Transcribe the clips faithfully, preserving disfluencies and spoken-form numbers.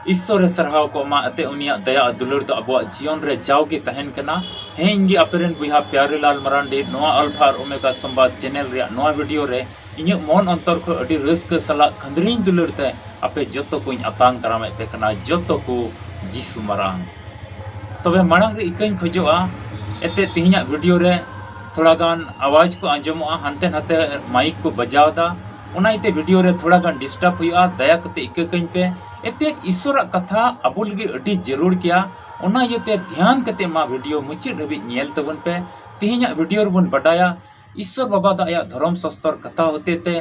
ᱤᱥᱥᱚᱨᱮ ᱥᱟᱨᱦᱟᱣ ᱠᱚᱜ ᱢᱟ, ᱮᱱᱛᱮ ᱩᱱᱤᱭᱟᱜ ᱫᱟᱭᱟ ᱟᱨ ᱫᱩᱞᱟᱹᱲ ᱫᱚ ᱟᱵᱚᱣᱟᱜ ᱡᱤᱭᱚᱱ ᱨᱮ ᱡᱟᱣᱜᱮ ᱛᱟᱦᱮᱱ ᱠᱟᱱᱟ᱾ ᱦᱮᱸ, ᱤᱧ ᱜᱮ ᱟᱯᱮ ᱨᱮᱱ ᱵᱚᱭᱦᱟ ᱯᱭᱟᱨᱤᱞᱟᱞ ᱢᱟᱨᱟᱱᱰᱤ, ᱱᱚᱣᱟ ᱟᱞᱯᱷᱟ ᱟᱨ ᱳᱢᱮᱜᱟ ᱥᱚᱢᱵᱟᱫ ᱪᱮᱱᱮᱞ ᱨᱮᱭᱟᱜ ᱱᱚᱣᱟ ᱵᱷᱤᱰᱤᱭᱳ ᱨᱮ ᱤᱧᱟᱹᱜ ᱢᱚᱱ ᱚᱱᱛᱚᱨ ᱠᱷᱚᱱ ᱟᱹᱰᱤ ᱨᱟᱹᱥᱠᱟᱹ ᱥᱟᱞᱟᱜ ᱠᱷᱟᱹᱱᱫᱽᱨᱤᱧ ᱫᱩᱞᱟᱹᱲ ᱛᱮ ᱟᱯᱮ ᱡᱚᱛᱚ ᱠᱚᱧ ᱟᱛᱟᱝ ᱫᱟᱨᱟᱢᱮᱫ ᱯᱮ ᱠᱟᱱᱟ, ᱡᱚᱛᱚ ᱠᱚ ᱡᱤᱥᱩ ᱢᱟᱨᱟᱝ᱾ ᱛᱚᱵᱮ ᱢᱟᱲᱟᱝ ᱨᱮ ᱤᱠᱟᱹᱧ ᱠᱷᱚᱡᱚᱜᱼᱟ, ᱮᱱᱛᱮ ᱛᱮᱦᱮᱧᱟᱜ ᱵᱷᱤᱰᱤᱭᱳ ᱨᱮ ᱛᱷᱚᱲᱟ ᱜᱟᱱ ᱟᱣᱟᱡᱽ ᱠᱚ ᱟᱸᱡᱚᱢᱚᱜᱼᱟ, ᱦᱟᱱᱛᱮ ᱱᱟᱛᱮ ᱢᱟᱭᱤᱠ ᱠᱚ ᱵᱟᱡᱟᱣ ᱮᱫᱟ, ᱚᱱᱟ ᱤᱭᱟᱹᱛᱮ ᱵᱷᱤᱰᱤᱭᱳ ᱨᱮ ᱛᱷᱚᱲᱟ ᱜᱟᱱ ᱰᱤᱥᱴᱟᱵᱽ ᱦᱩᱭᱩᱜᱼᱟ, ᱫᱟᱭᱟ ᱠᱟᱛᱮ ᱤᱠᱟᱹ ᱠᱟᱹᱧ ᱯᱮ᱾ ᱮᱱᱛᱮ ᱤᱥᱥᱚᱨᱟᱜ ᱠᱟᱛᱷᱟ ᱟᱵᱚ ᱞᱟᱹᱜᱤᱫ ᱟᱹᱰᱤ ᱡᱟᱹᱨᱩᱲ ᱜᱮᱭᱟ, ᱚᱱᱟ ᱤᱭᱟᱹᱛᱮ ᱫᱷᱮᱭᱟᱱ ᱠᱟᱛᱮ ᱢᱟ ᱵᱷᱤᱰᱤᱭᱳ ᱢᱩᱪᱟᱹᱫ ᱦᱟᱹᱵᱤᱡ ᱧᱮᱞ ᱛᱟᱵᱚᱱ ᱯᱮ᱾ ᱛᱮᱦᱮᱧᱟᱜ ᱵᱷᱤᱰᱤᱭᱳ ᱨᱮᱵᱚᱱ ᱵᱟᱰᱟᱭᱟ ᱤᱥᱥᱚᱨ ᱵᱟᱵᱟ ᱫᱚ ᱟᱭᱟᱜ ᱫᱷᱚᱨᱚᱢ ᱥᱟᱥᱛᱚᱨ ᱠᱟᱛᱷᱟ ᱦᱚᱛᱮ ᱛᱮ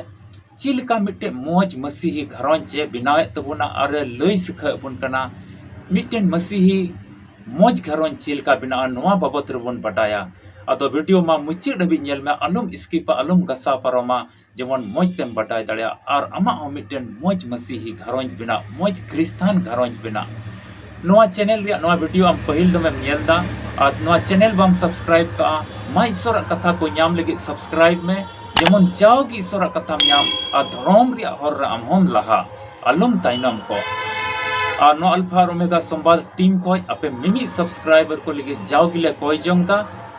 ᱪᱮᱫ ᱞᱮᱠᱟ ᱢᱤᱫᱴᱮᱱ ᱢᱚᱡᱽ ᱢᱟᱹᱥᱤᱦᱤ ᱜᱷᱟᱨᱚᱸᱡᱽ ᱮ ᱵᱮᱱᱟᱣᱮᱫ ᱛᱟᱵᱚᱱᱟ ᱟᱨ ᱮ ᱞᱟᱹᱭ ᱥᱤᱠᱷᱟᱹᱣᱮᱫ ᱵᱚᱱ ᱠᱟᱱᱟ᱾ ᱢᱤᱫᱴᱮᱱ ᱢᱟᱹᱥᱤᱦᱤ ᱢᱚᱡᱽ ᱜᱷᱟᱨᱚᱸᱡᱽ ᱪᱮᱫ ᱞᱮᱠᱟ ᱵᱮᱱᱟᱜᱼᱟ, ᱱᱚᱣᱟ ᱵᱟᱵᱚᱛ ᱨᱮᱵᱚᱱ ᱵᱟᱰᱟᱭᱟ᱾ ᱟᱫᱚ ᱵᱷᱤᱰᱤᱭᱳ ᱢᱟ ᱢᱩᱪᱟᱹᱫ ᱦᱟᱹᱵᱤᱡ ᱧᱮᱞ ᱢᱮ, ᱟᱞᱚᱢ ᱥᱠᱤᱯᱟ, ᱟᱞᱚᱢ ᱜᱷᱟᱥᱟᱣ ᱯᱟᱨᱚᱢᱟ, ᱡᱮᱢᱚᱱ ᱢᱚᱡᱽ ᱛᱮᱢ ᱵᱟᱰᱟᱭ ᱫᱟᱲᱮᱭᱟᱜᱼᱟ ᱟᱨ ᱟᱢᱟᱜ ᱦᱚᱸ ᱢᱤᱫᱴᱮᱱ ᱢᱚᱡᱽ ᱢᱟᱹᱥᱤᱦᱤ ᱜᱷᱟᱨᱚᱸᱡᱽ ᱵᱮᱱᱟᱜ, ᱢᱚᱡᱽ ᱠᱷᱨᱤᱥᱛᱟᱱ ᱜᱷᱟᱨᱚᱸᱡᱽ ᱵᱮᱱᱟᱜ᱾ ᱱᱚᱣᱟ ᱪᱮᱱᱮᱞ ᱨᱮᱭᱟᱜ ᱱᱚᱣᱟ ᱵᱷᱤᱰᱤᱭᱳ ᱟᱢ ᱯᱟᱹᱦᱤᱞ ᱫᱚᱢᱮᱢ ᱧᱮᱞ ᱮᱫᱟ ᱟᱨ ᱱᱚᱣᱟ ᱪᱮᱱᱮᱞ ᱵᱟᱢ ᱥᱟᱵᱥᱠᱨᱟᱭᱤᱵ ᱠᱟᱜᱼᱟ, ᱢᱟ ᱤᱥᱥᱚᱨᱟᱜ ᱠᱟᱛᱷᱟ ᱠᱚ ᱧᱟᱢ ᱞᱟᱹᱜᱤᱫ ᱥᱟᱵᱥᱠᱨᱟᱭᱤᱵ ᱢᱮ, ᱡᱮᱢᱚᱱ ᱡᱟᱣᱜᱮ ᱤᱥᱥᱚᱨᱟᱜ ᱠᱟᱛᱷᱟᱢ ᱧᱟᱢ ᱟᱨ ᱫᱷᱚᱨᱚᱢ ᱨᱮᱭᱟᱜ ᱦᱚᱨ ᱨᱮ ᱟᱢ ᱦᱚᱸᱢ ᱞᱟᱦᱟ, ᱟᱞᱚᱢ ᱛᱟᱭᱱᱚᱢ ᱠᱚᱜ᱾ ᱟᱨ ᱱᱚᱣᱟ ᱟᱞᱯᱷᱟ ᱟᱨ ᱳᱢᱮᱜᱟ ᱥᱚᱢᱵᱟᱫ ᱴᱤᱢ ᱠᱷᱚᱱ ᱟᱯᱮ ᱢᱤᱢᱤᱫ ᱥᱟᱵᱥᱠᱨᱟᱭᱵᱟᱨ ᱠᱚ ᱞᱟᱹᱜᱤᱫ ᱡᱟᱣ ᱜᱮᱞᱮ ᱠᱚᱭ ᱡᱚᱝ ᱮᱫᱟ,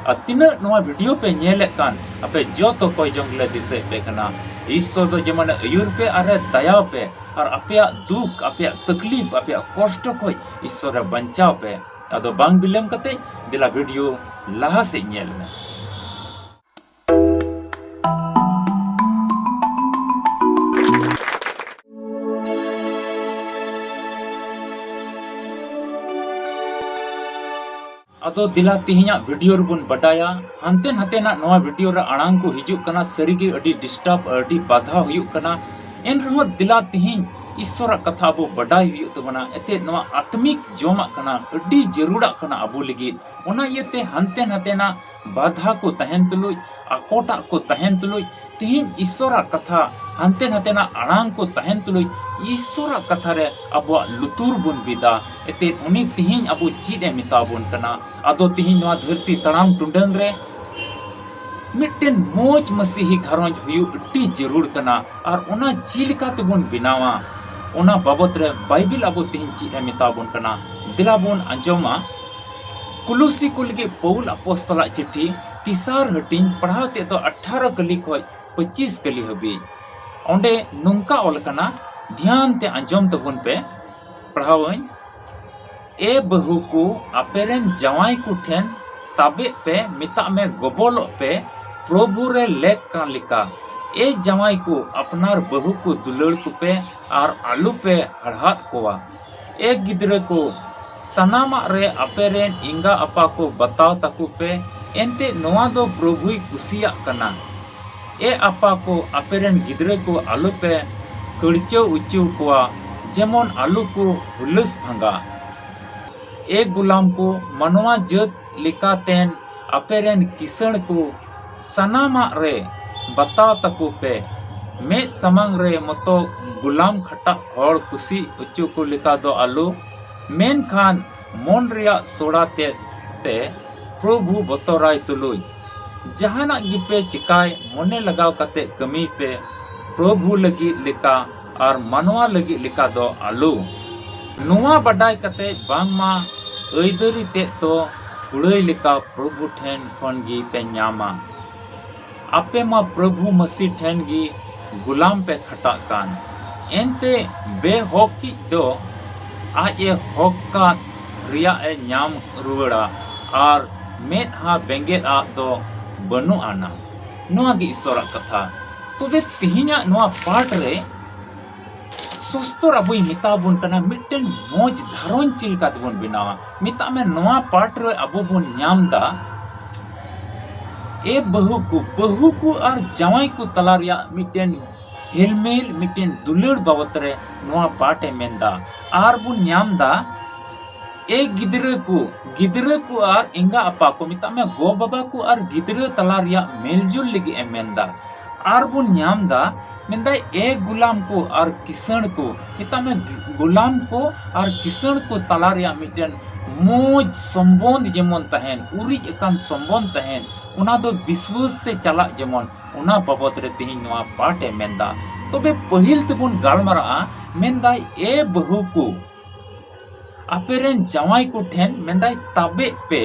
ᱟᱨ ᱛᱤᱱᱟᱹᱜ ᱱᱚᱣᱟ ᱵᱷᱤᱰᱤᱭᱳ ᱯᱮ ᱧᱮᱞᱮᱫ ᱠᱟᱱ, ᱟᱯᱮ ᱡᱚᱛᱚ ᱠᱚᱭ ᱡᱚᱝ ᱜᱮᱞᱮ ᱫᱤᱥᱟᱹᱭᱮᱫ ᱯᱮ ᱠᱟᱱᱟ᱾ ᱤᱥᱥᱚᱨ ᱫᱚ ᱡᱮᱢᱚᱱᱮ ᱟᱹᱭᱩᱨ ᱯᱮ ᱟᱨᱮ ᱫᱟᱭᱟ ᱯᱮ, ᱟᱨ ᱟᱯᱮᱭᱟᱜ ᱫᱩᱠ, ᱟᱯᱮᱭᱟᱜ ᱛᱟᱠᱞᱤᱯ, ᱟᱯᱮᱭᱟᱜ ᱠᱚᱥᱴᱚ ᱠᱷᱚᱱ ᱤᱥᱥᱚᱨᱮ ᱵᱟᱧᱪᱟᱣ ᱯᱮ᱾ ᱟᱫᱚ ᱵᱟᱝ ᱵᱤᱞᱚᱢ ᱠᱟᱛᱮ ᱫᱮᱞᱟ ᱵᱷᱤᱰᱤᱭᱳ ᱞᱟᱦᱟ ᱥᱮᱫ ᱧᱮᱞ ᱢᱮ᱾ ᱟᱫᱚ ᱫᱮᱞᱟ ᱛᱮᱦᱮᱧᱟᱜ ᱵᱷᱤᱰᱤᱭᱳ ᱨᱮᱵᱚᱱ ᱵᱟᱰᱟᱭᱟ, ᱦᱟᱱᱛᱮ ᱱᱟᱛᱮᱱᱟᱜ ᱱᱚᱣᱟ ᱵᱷᱤᱰᱤᱭᱳ ᱨᱮ ᱟᱲᱟᱝ ᱠᱚ ᱦᱤᱡᱩᱜ ᱠᱟᱱᱟ, ᱥᱟᱹᱨᱤᱜᱮ ᱟᱹᱰᱤ ᱰᱤᱥᱴᱟᱵᱽ, ᱟᱹᱰᱤ ᱵᱟᱫᱷᱟ ᱦᱩᱭᱩᱜ ᱠᱟᱱᱟ᱾ ᱮᱱ ᱨᱮᱦᱚᱸ ᱫᱮᱞᱟ ᱛᱮᱦᱮᱧ ᱤᱥᱥᱚᱨᱟᱜ ᱠᱟᱛᱷᱟ ᱟᱵᱚ ᱵᱟᱰᱟᱭ ᱦᱩᱭᱩᱜ ᱛᱟᱵᱚᱱᱟ᱾ ᱮᱱᱛᱮᱫ ᱱᱚᱣᱟ ᱟᱛᱢᱤᱠ ᱡᱚᱢᱟᱜ ᱠᱟᱱᱟ, ᱟᱹᱰᱤ ᱡᱟᱹᱨᱩᱲᱟᱜ ᱠᱟᱱᱟ ᱟᱵᱚ ᱞᱟᱹᱜᱤᱫ᱾ ᱚᱱᱟ ᱤᱭᱟᱹᱛᱮ ᱦᱟᱱᱛᱮ ᱱᱟᱛᱮᱱᱟᱜ ᱵᱟᱫᱷᱟ ᱠᱚ ᱛᱟᱦᱮᱱ ᱛᱩᱞᱩᱡ, ᱟᱠᱚᱴᱟᱜ ᱠᱚ ᱛᱟᱦᱮᱱ ᱛᱩᱞᱩᱡ, ᱛᱮᱦᱮᱧ ᱤᱥᱥᱚᱨᱟᱜ ᱠᱟᱛᱷᱟ, ᱦᱟᱱᱛᱮ ᱱᱟᱛᱮᱱᱟᱜ ᱟᱲᱟᱝ ᱠᱚ ᱛᱟᱦᱮᱱ ᱛᱩᱞᱩᱡ ᱤᱥᱥᱚᱨᱟᱜ ᱠᱟᱛᱷᱟ ᱨᱮ ᱟᱵᱚᱣᱟᱜ ᱞᱩᱛᱩᱨ ᱵᱚᱱ ᱵᱤᱫᱟ᱾ ᱮᱱᱛᱮᱫ ᱩᱱᱤ ᱛᱮᱦᱮᱧ ᱟᱵᱚ ᱪᱮᱫ ᱮ ᱢᱮᱛᱟ ᱵᱚᱱ ᱠᱟᱱᱟ? ᱟᱫᱚ ᱛᱮᱦᱮᱧ ᱱᱚᱣᱟ ᱫᱷᱟᱹᱨᱛᱤ ᱛᱟᱲᱟᱢ ᱴᱩᱰᱟᱹᱝ ᱨᱮ ᱢᱤᱫᱴᱮᱱ ᱢᱚᱡᱽ ᱢᱟᱹᱥᱤᱦᱤ ᱜᱷᱟᱨᱚᱸᱡᱽ ᱦᱩᱭᱩᱜ ᱟᱹᱰᱤ ᱡᱟᱹᱨᱩᱲ ᱠᱟᱱᱟ᱾ ᱟᱨ ᱚᱱᱟ ᱪᱮᱫ ᱞᱮᱠᱟ ᱛᱮᱵᱚᱱ ᱵᱮᱱᱟᱣᱟ? ᱚᱱᱟ ᱵᱟᱵᱚᱛ ᱨᱮ ᱵᱟᱭᱵᱤᱞ ᱟᱵᱚ ᱛᱮᱦᱮᱧ ᱪᱮᱫ ᱮ ᱢᱮᱛᱟ ᱵᱚᱱ ᱠᱟᱱᱟ, ᱫᱮᱞᱟ ᱵᱚᱱ ᱟᱸᱡᱚᱢᱟ᱾ ᱠᱩᱞᱩᱥᱤ ᱠᱚ ᱞᱟᱹᱜᱤᱫ ᱯᱟᱹᱣᱩᱞ ᱟᱯᱚᱥᱛᱚᱞᱟᱜ ᱪᱤᱴᱷᱤ, ᱛᱮᱥᱟᱨ ᱦᱟᱹᱴᱤᱧ, ᱯᱟᱲᱦᱟᱣ ᱛᱮᱫ ᱫᱚ ᱟᱴᱷᱟᱨᱚ ᱠᱟᱹᱞᱤ ᱠᱷᱚᱱ ᱯᱚᱸᱪᱤᱥ ᱠᱟᱹᱞᱤ ᱦᱟᱹᱵᱤᱡ᱾ ᱚᱸᱰᱮ ᱱᱚᱝᱠᱟ ᱚᱞ ᱠᱟᱱᱟ, ᱫᱷᱮᱭᱟᱱ ᱛᱮ ᱟᱸᱡᱚᱢ ᱛᱟᱵᱚᱱ ᱯᱮ, ᱯᱟᱲᱦᱟᱣᱟᱹᱧ᱾ ᱮ ᱵᱟᱹᱦᱩ ᱠᱚ, ᱟᱯᱮᱨᱮᱱ ᱡᱟᱶᱟᱭ ᱠᱚ ᱴᱷᱮᱱ ᱛᱟᱵᱮᱜ ᱯᱮ, ᱢᱮᱛᱟᱜ ᱢᱮ, ᱜᱚᱵᱚᱞᱚᱜ ᱯᱮ, ᱯᱨᱚᱵᱷᱩ ᱨᱮ ᱞᱮᱠ ᱠᱟᱱ ᱞᱮᱠᱟ᱾ ᱮ ᱡᱟᱶᱟᱭ ᱠᱚ, ᱟᱯᱱᱟᱨ ᱵᱟᱹᱦᱩ ᱠᱚ ᱫᱩᱞᱟᱹᱲ ᱠᱚᱯᱮ ᱟᱨ ᱟᱞᱚ ᱯᱮ ᱦᱟᱲᱦᱟᱫ ᱠᱚᱣᱟ᱾ ᱮ ᱜᱤᱫᱽᱨᱟᱹ ᱠᱚ, ᱥᱟᱱᱟᱢᱟᱜ ᱨᱮ ᱟᱯᱮᱨᱮᱱ ᱮᱸᱜᱟ ᱟᱯᱟ ᱠᱚ ᱵᱟᱛᱟᱣ ᱛᱟᱠᱚ ᱯᱮ, ᱮᱱᱛᱮ ᱱᱚᱣᱟ ᱫᱚ ᱯᱨᱚᱵᱷᱩᱭ ᱠᱩᱥᱤᱭᱟᱜ ᱠᱟᱱᱟ᱾ ᱮ ᱟᱯᱟ ᱠᱚ, ᱟᱯᱮᱨᱮᱱ ᱜᱤᱫᱽᱨᱟᱹ ᱠᱚ ᱟᱞᱚ ᱯᱮ ᱠᱟᱹᱲᱪᱟᱹᱣ ᱚᱪᱚ ᱠᱚᱣᱟ, ᱡᱮᱢᱚᱱ ᱟᱞᱚ ᱠᱚ ᱦᱩᱞᱟᱹᱥ ᱵᱷᱟᱸᱜᱟ᱾ ᱮ ᱜᱩᱞᱟᱢ ᱠᱚ, ᱢᱟᱱᱣᱟ ᱡᱟᱹᱛ ᱞᱮᱠᱟᱛᱮᱱ ᱟᱯᱮᱨᱮᱱ ᱠᱤᱥᱟᱹᱬ ᱠᱚ ᱥᱟᱱᱟᱢᱟᱜ ᱨᱮ ᱵᱟᱛᱟᱣ ᱛᱟᱠᱚ ᱯᱮ᱾ ᱢᱮᱫ ᱥᱟᱢᱟᱝ ᱨᱮ ᱢᱚᱛᱚ ᱜᱩᱞᱟᱢ ᱠᱷᱟᱴᱟᱜ ᱦᱚᱲ ᱠᱩᱥᱤ ᱚᱪᱚ ᱠᱚ ᱞᱮᱠᱟ ᱫᱚ ᱟᱞᱚ, ᱢᱮᱱᱠᱷᱟᱱ ᱢᱚᱱ ᱨᱮᱭᱟᱜ ᱥᱚᱲᱟ ᱛᱮᱫ ᱛᱮ ᱯᱨᱚᱵᱷᱩ ᱵᱚᱛᱚᱨᱟᱭ ᱛᱩᱞᱩᱡ ᱡᱟᱦᱟᱱᱟᱜ ᱜᱮᱯᱮ ᱪᱤᱠᱟᱭ, ᱢᱚᱱᱮ ᱞᱟᱜᱟᱣ ᱠᱟᱛᱮ ᱠᱟᱹᱢᱤᱭ ᱯᱮ, ᱯᱨᱚᱵᱷᱩ ᱞᱟᱹᱜᱤᱫ ᱞᱮᱠᱟ ᱟᱨ ᱢᱟᱱᱣᱟ ᱞᱟᱹᱜᱤᱫ ᱞᱮᱠᱟ ᱫᱚ ᱟᱞᱚ᱾ ᱱᱚᱣᱟ ᱵᱟᱰᱟᱭ ᱠᱟᱛᱮ ᱵᱟᱝᱢᱟ ᱟᱹᱭᱫᱟᱹᱨᱤ ᱛᱮᱫ ᱫᱚ ᱠᱩᱲᱟᱹᱭ ᱞᱮᱠᱟ ᱯᱨᱚᱵᱷᱩ ᱴᱷᱮᱱ ᱠᱷᱚᱱ ᱜᱮ ᱯᱮ ᱧᱟᱢᱟ᱾ ᱟᱯᱮ ᱢᱟ ᱯᱨᱚᱵᱷᱩ ᱢᱟᱹᱥᱤ ᱴᱷᱮᱱ ᱜᱮ ᱜᱩᱞᱟᱢ ᱯᱮ ᱠᱷᱟᱴᱟᱜ ᱠᱟᱱ, ᱮᱱᱛᱮ ᱵᱮᱦᱚᱠᱤᱡ ᱫᱚ ᱟᱡ ᱮ ᱦᱚᱠ ᱠᱟᱫ ᱨᱮᱭᱟᱜ ᱮ ᱧᱟᱢ ᱨᱩᱣᱟᱹᱲᱟ, ᱟᱨ ᱢᱮᱫᱦᱟ ᱵᱮᱸᱜᱮᱫ ᱟᱜ ᱫᱚ ᱵᱟᱹᱱᱩᱜ ᱟᱱᱟ᱾ ᱱᱚᱣᱟ ᱜᱮ ᱤᱥᱚᱨᱟᱜ ᱠᱟᱛᱷᱟ᱾ ᱛᱚᱵᱮ ᱛᱮᱦᱮᱧᱟᱜ ᱱᱚᱣᱟ ᱯᱟᱴ ᱨᱮ ᱥᱚᱥᱛᱚᱨ ᱟᱵᱚᱭ ᱢᱮᱛᱟ ᱵᱚᱱ ᱠᱟᱱᱟ, ᱢᱤᱫᱴᱮᱱ ᱢᱚᱡᱽ ᱜᱷᱟᱨᱚᱸᱡᱽ ᱪᱮᱫ ᱞᱮᱠᱟ ᱛᱮᱵᱚᱱ ᱵᱮᱱᱟᱣᱟ᱾ ᱢᱮᱛᱟᱜ ᱢᱮ, ᱱᱚᱣᱟ ᱯᱟᱴ ᱨᱮ ᱟᱵᱚ ᱵᱚᱱ ᱧᱟᱢ ᱫᱟ, ᱮ ᱵᱟᱹᱦᱩ ᱠᱚ, ᱵᱟᱹᱦᱩ ᱠᱚ ᱟᱨ ᱡᱟᱶᱟᱭ ᱠᱚ ᱛᱟᱞᱟ ᱨᱮᱭᱟᱜ ᱢᱤᱫᱴᱮᱱ ᱦᱮᱞᱢᱮᱞ, ᱢᱤᱫᱴᱮᱱ ᱫᱩᱞᱟᱹᱲ ᱵᱟᱵᱚᱛ ᱨᱮ ᱱᱚᱣᱟ ᱯᱟᱴ ᱮ ᱢᱮᱱ ᱫᱟ᱾ ᱟᱨ ᱵᱚᱱ ᱧᱟᱢ ᱫᱟ, ᱮ ᱜᱤᱫᱽᱨᱟᱹ ᱠᱚ, ᱜᱤᱫᱽᱨᱟᱹ ᱠᱚ ᱟᱨ ᱮᱸᱜᱟ ᱟᱯᱟ ᱠᱚ, ᱢᱮᱛᱟᱜ ᱢᱮ, ᱜᱚ ᱵᱟᱵᱟ ᱠᱚ ᱟᱨ ᱜᱤᱫᱽᱨᱟᱹ ᱛᱟᱞᱟ ᱨᱮᱭᱟᱜ ᱢᱮᱞᱡᱩᱞ ᱞᱟᱹᱜᱤᱫ ᱮ ᱢᱮᱱ ᱫᱟ᱾ ᱟᱨ ᱵᱚᱱ ᱧᱟᱢ ᱫᱟ, ᱢᱮᱱᱫᱟᱭ, ᱮ ᱜᱩᱞᱟᱢ ᱠᱚ ᱟᱨ ᱠᱤᱥᱟᱹᱬ ᱠᱚ, ᱢᱮᱛᱟᱜ ᱢᱮ, ᱜᱩᱞᱟᱢ ᱠᱚ ᱟᱨ ᱠᱤᱥᱟᱹᱬ ᱠᱚ ᱛᱟᱞᱟ ᱨᱮᱭᱟᱜ ᱢᱤᱫᱴᱮᱱ ᱢᱚᱡᱽ ᱥᱚᱢᱵᱚᱱᱫᱷ ᱡᱮᱢᱚᱱ ᱛᱟᱦᱮᱱ, ᱩᱨᱤᱡ ᱟᱠᱟᱱ ᱥᱚᱢᱵᱚᱱᱫᱷ ᱛᱟᱦᱮᱱ, ᱚᱱᱟ ᱫᱚ ᱵᱤᱥᱣᱟᱹᱥ ᱛᱮ ᱪᱟᱞᱟᱜ ᱡᱮᱢᱚᱱ, ᱚᱱᱟ ᱵᱟᱵᱚᱛ ᱨᱮ ᱛᱮᱦᱮᱧ ᱱᱚᱣᱟ ᱯᱟᱴ ᱮ ᱢᱮᱱᱫᱟ᱾ ᱛᱚᱵᱮ ᱯᱟᱹᱦᱤᱞ ᱛᱮᱵᱚᱱ ᱜᱟᱞᱢᱟᱨᱟᱜᱼᱟ, ᱢᱮᱱᱫᱟᱭ, ᱮ ᱵᱟᱹᱦᱩ ᱠᱚ, ᱟᱯᱮ ᱨᱮᱱ ᱡᱟᱶᱟᱭ ᱠᱚ ᱴᱷᱮᱱ, ᱢᱮᱱᱫᱟᱭ, ᱛᱟᱵᱮᱜ ᱯᱮ,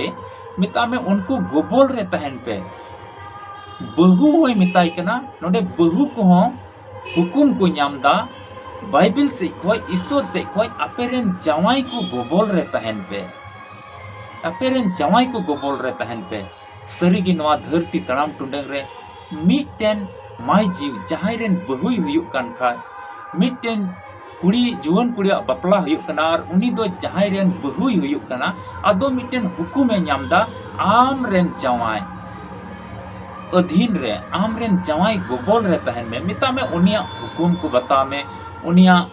ᱢᱮᱛᱟᱜ ᱢᱮ, ᱩᱱᱠᱩ ᱜᱚᱵᱚᱞ ᱨᱮ ᱛᱟᱦᱮᱱ ᱯᱮ᱾ ᱵᱟᱹᱦᱩ ᱦᱚᱸᱭ ᱢᱮᱛᱟᱭ ᱠᱟᱱᱟ, ᱱᱚᱰᱮ ᱵᱟᱹᱦᱩ ᱠᱚᱦᱚᱸ ᱦᱩᱠᱩᱢ ᱠᱚ ᱧᱟᱢ ᱫᱟ ᱵᱟᱭᱵᱮᱞ ᱥᱮᱫ ᱠᱷᱚᱡ, ᱤᱥᱥᱚᱨ ᱥᱮᱫ ᱠᱷᱚᱡ, ᱟᱯᱮ ᱨᱮᱱ ᱡᱟᱶᱟᱭ ᱠᱚ ᱜᱚᱵᱚᱞ ᱨᱮ ᱛᱟᱦᱮᱱ ᱯᱮ, ᱟᱯᱮ ᱨᱮᱱ ᱡᱟᱶᱟᱭ ᱠᱚ ᱜᱚᱵᱚᱞ ᱨᱮ ᱛᱟᱦᱮᱱ ᱯᱮ᱾ ᱥᱟᱹᱨᱤᱜᱮ ᱱᱚᱣᱟ ᱫᱷᱟᱹᱨᱛᱤ ᱛᱟᱲᱟᱢ ᱴᱩᱰᱟᱹᱝ ᱨᱮ ᱢᱤᱫᱴᱮᱱ ᱢᱟᱹᱭ ᱡᱤᱣᱤ ᱡᱟᱦᱟᱸᱭ ᱨᱮᱱ ᱵᱟᱹᱦᱩᱭ ᱦᱩᱭᱩᱜ ᱠᱟᱱ ᱠᱷᱟᱡ, ᱢᱤᱫᱴᱮᱱ ᱠᱩᱲᱤ, ᱡᱩᱣᱟᱹᱱ ᱠᱩᱲᱤᱭᱟᱜ ᱵᱟᱯᱞᱟ ᱦᱩᱭᱩᱜ ᱠᱟᱱᱟ ᱟᱨ ᱩᱱᱤ ᱫᱚ ᱡᱟᱦᱟᱸᱭ ᱨᱮᱱ ᱵᱟᱹᱦᱩᱭ ᱦᱩᱭᱩᱜ ᱠᱟᱱᱟ, ᱟᱫᱚ ᱢᱤᱫᱴᱮᱱ ᱦᱩᱠᱩᱢᱮ ᱧᱟᱢ ᱫᱟ, ᱟᱢ ᱨᱮᱱ ᱡᱟᱶᱟᱭ ᱟᱹᱫᱷᱤᱱ ᱨᱮ, ᱟᱢ ᱨᱮᱱ ᱡᱟᱶᱟᱭ ᱜᱚᱵᱚᱞ ᱨᱮ ᱛᱟᱦᱮᱱ ᱢᱮ᱾ ᱢᱮᱛᱟᱜ ᱢᱮ, ᱩᱱᱤᱭᱟᱜ ᱦᱩᱠᱩᱢ ᱠᱚ ᱵᱟᱛᱟᱣ ᱢᱮ, ᱩᱱᱤᱭᱟᱜ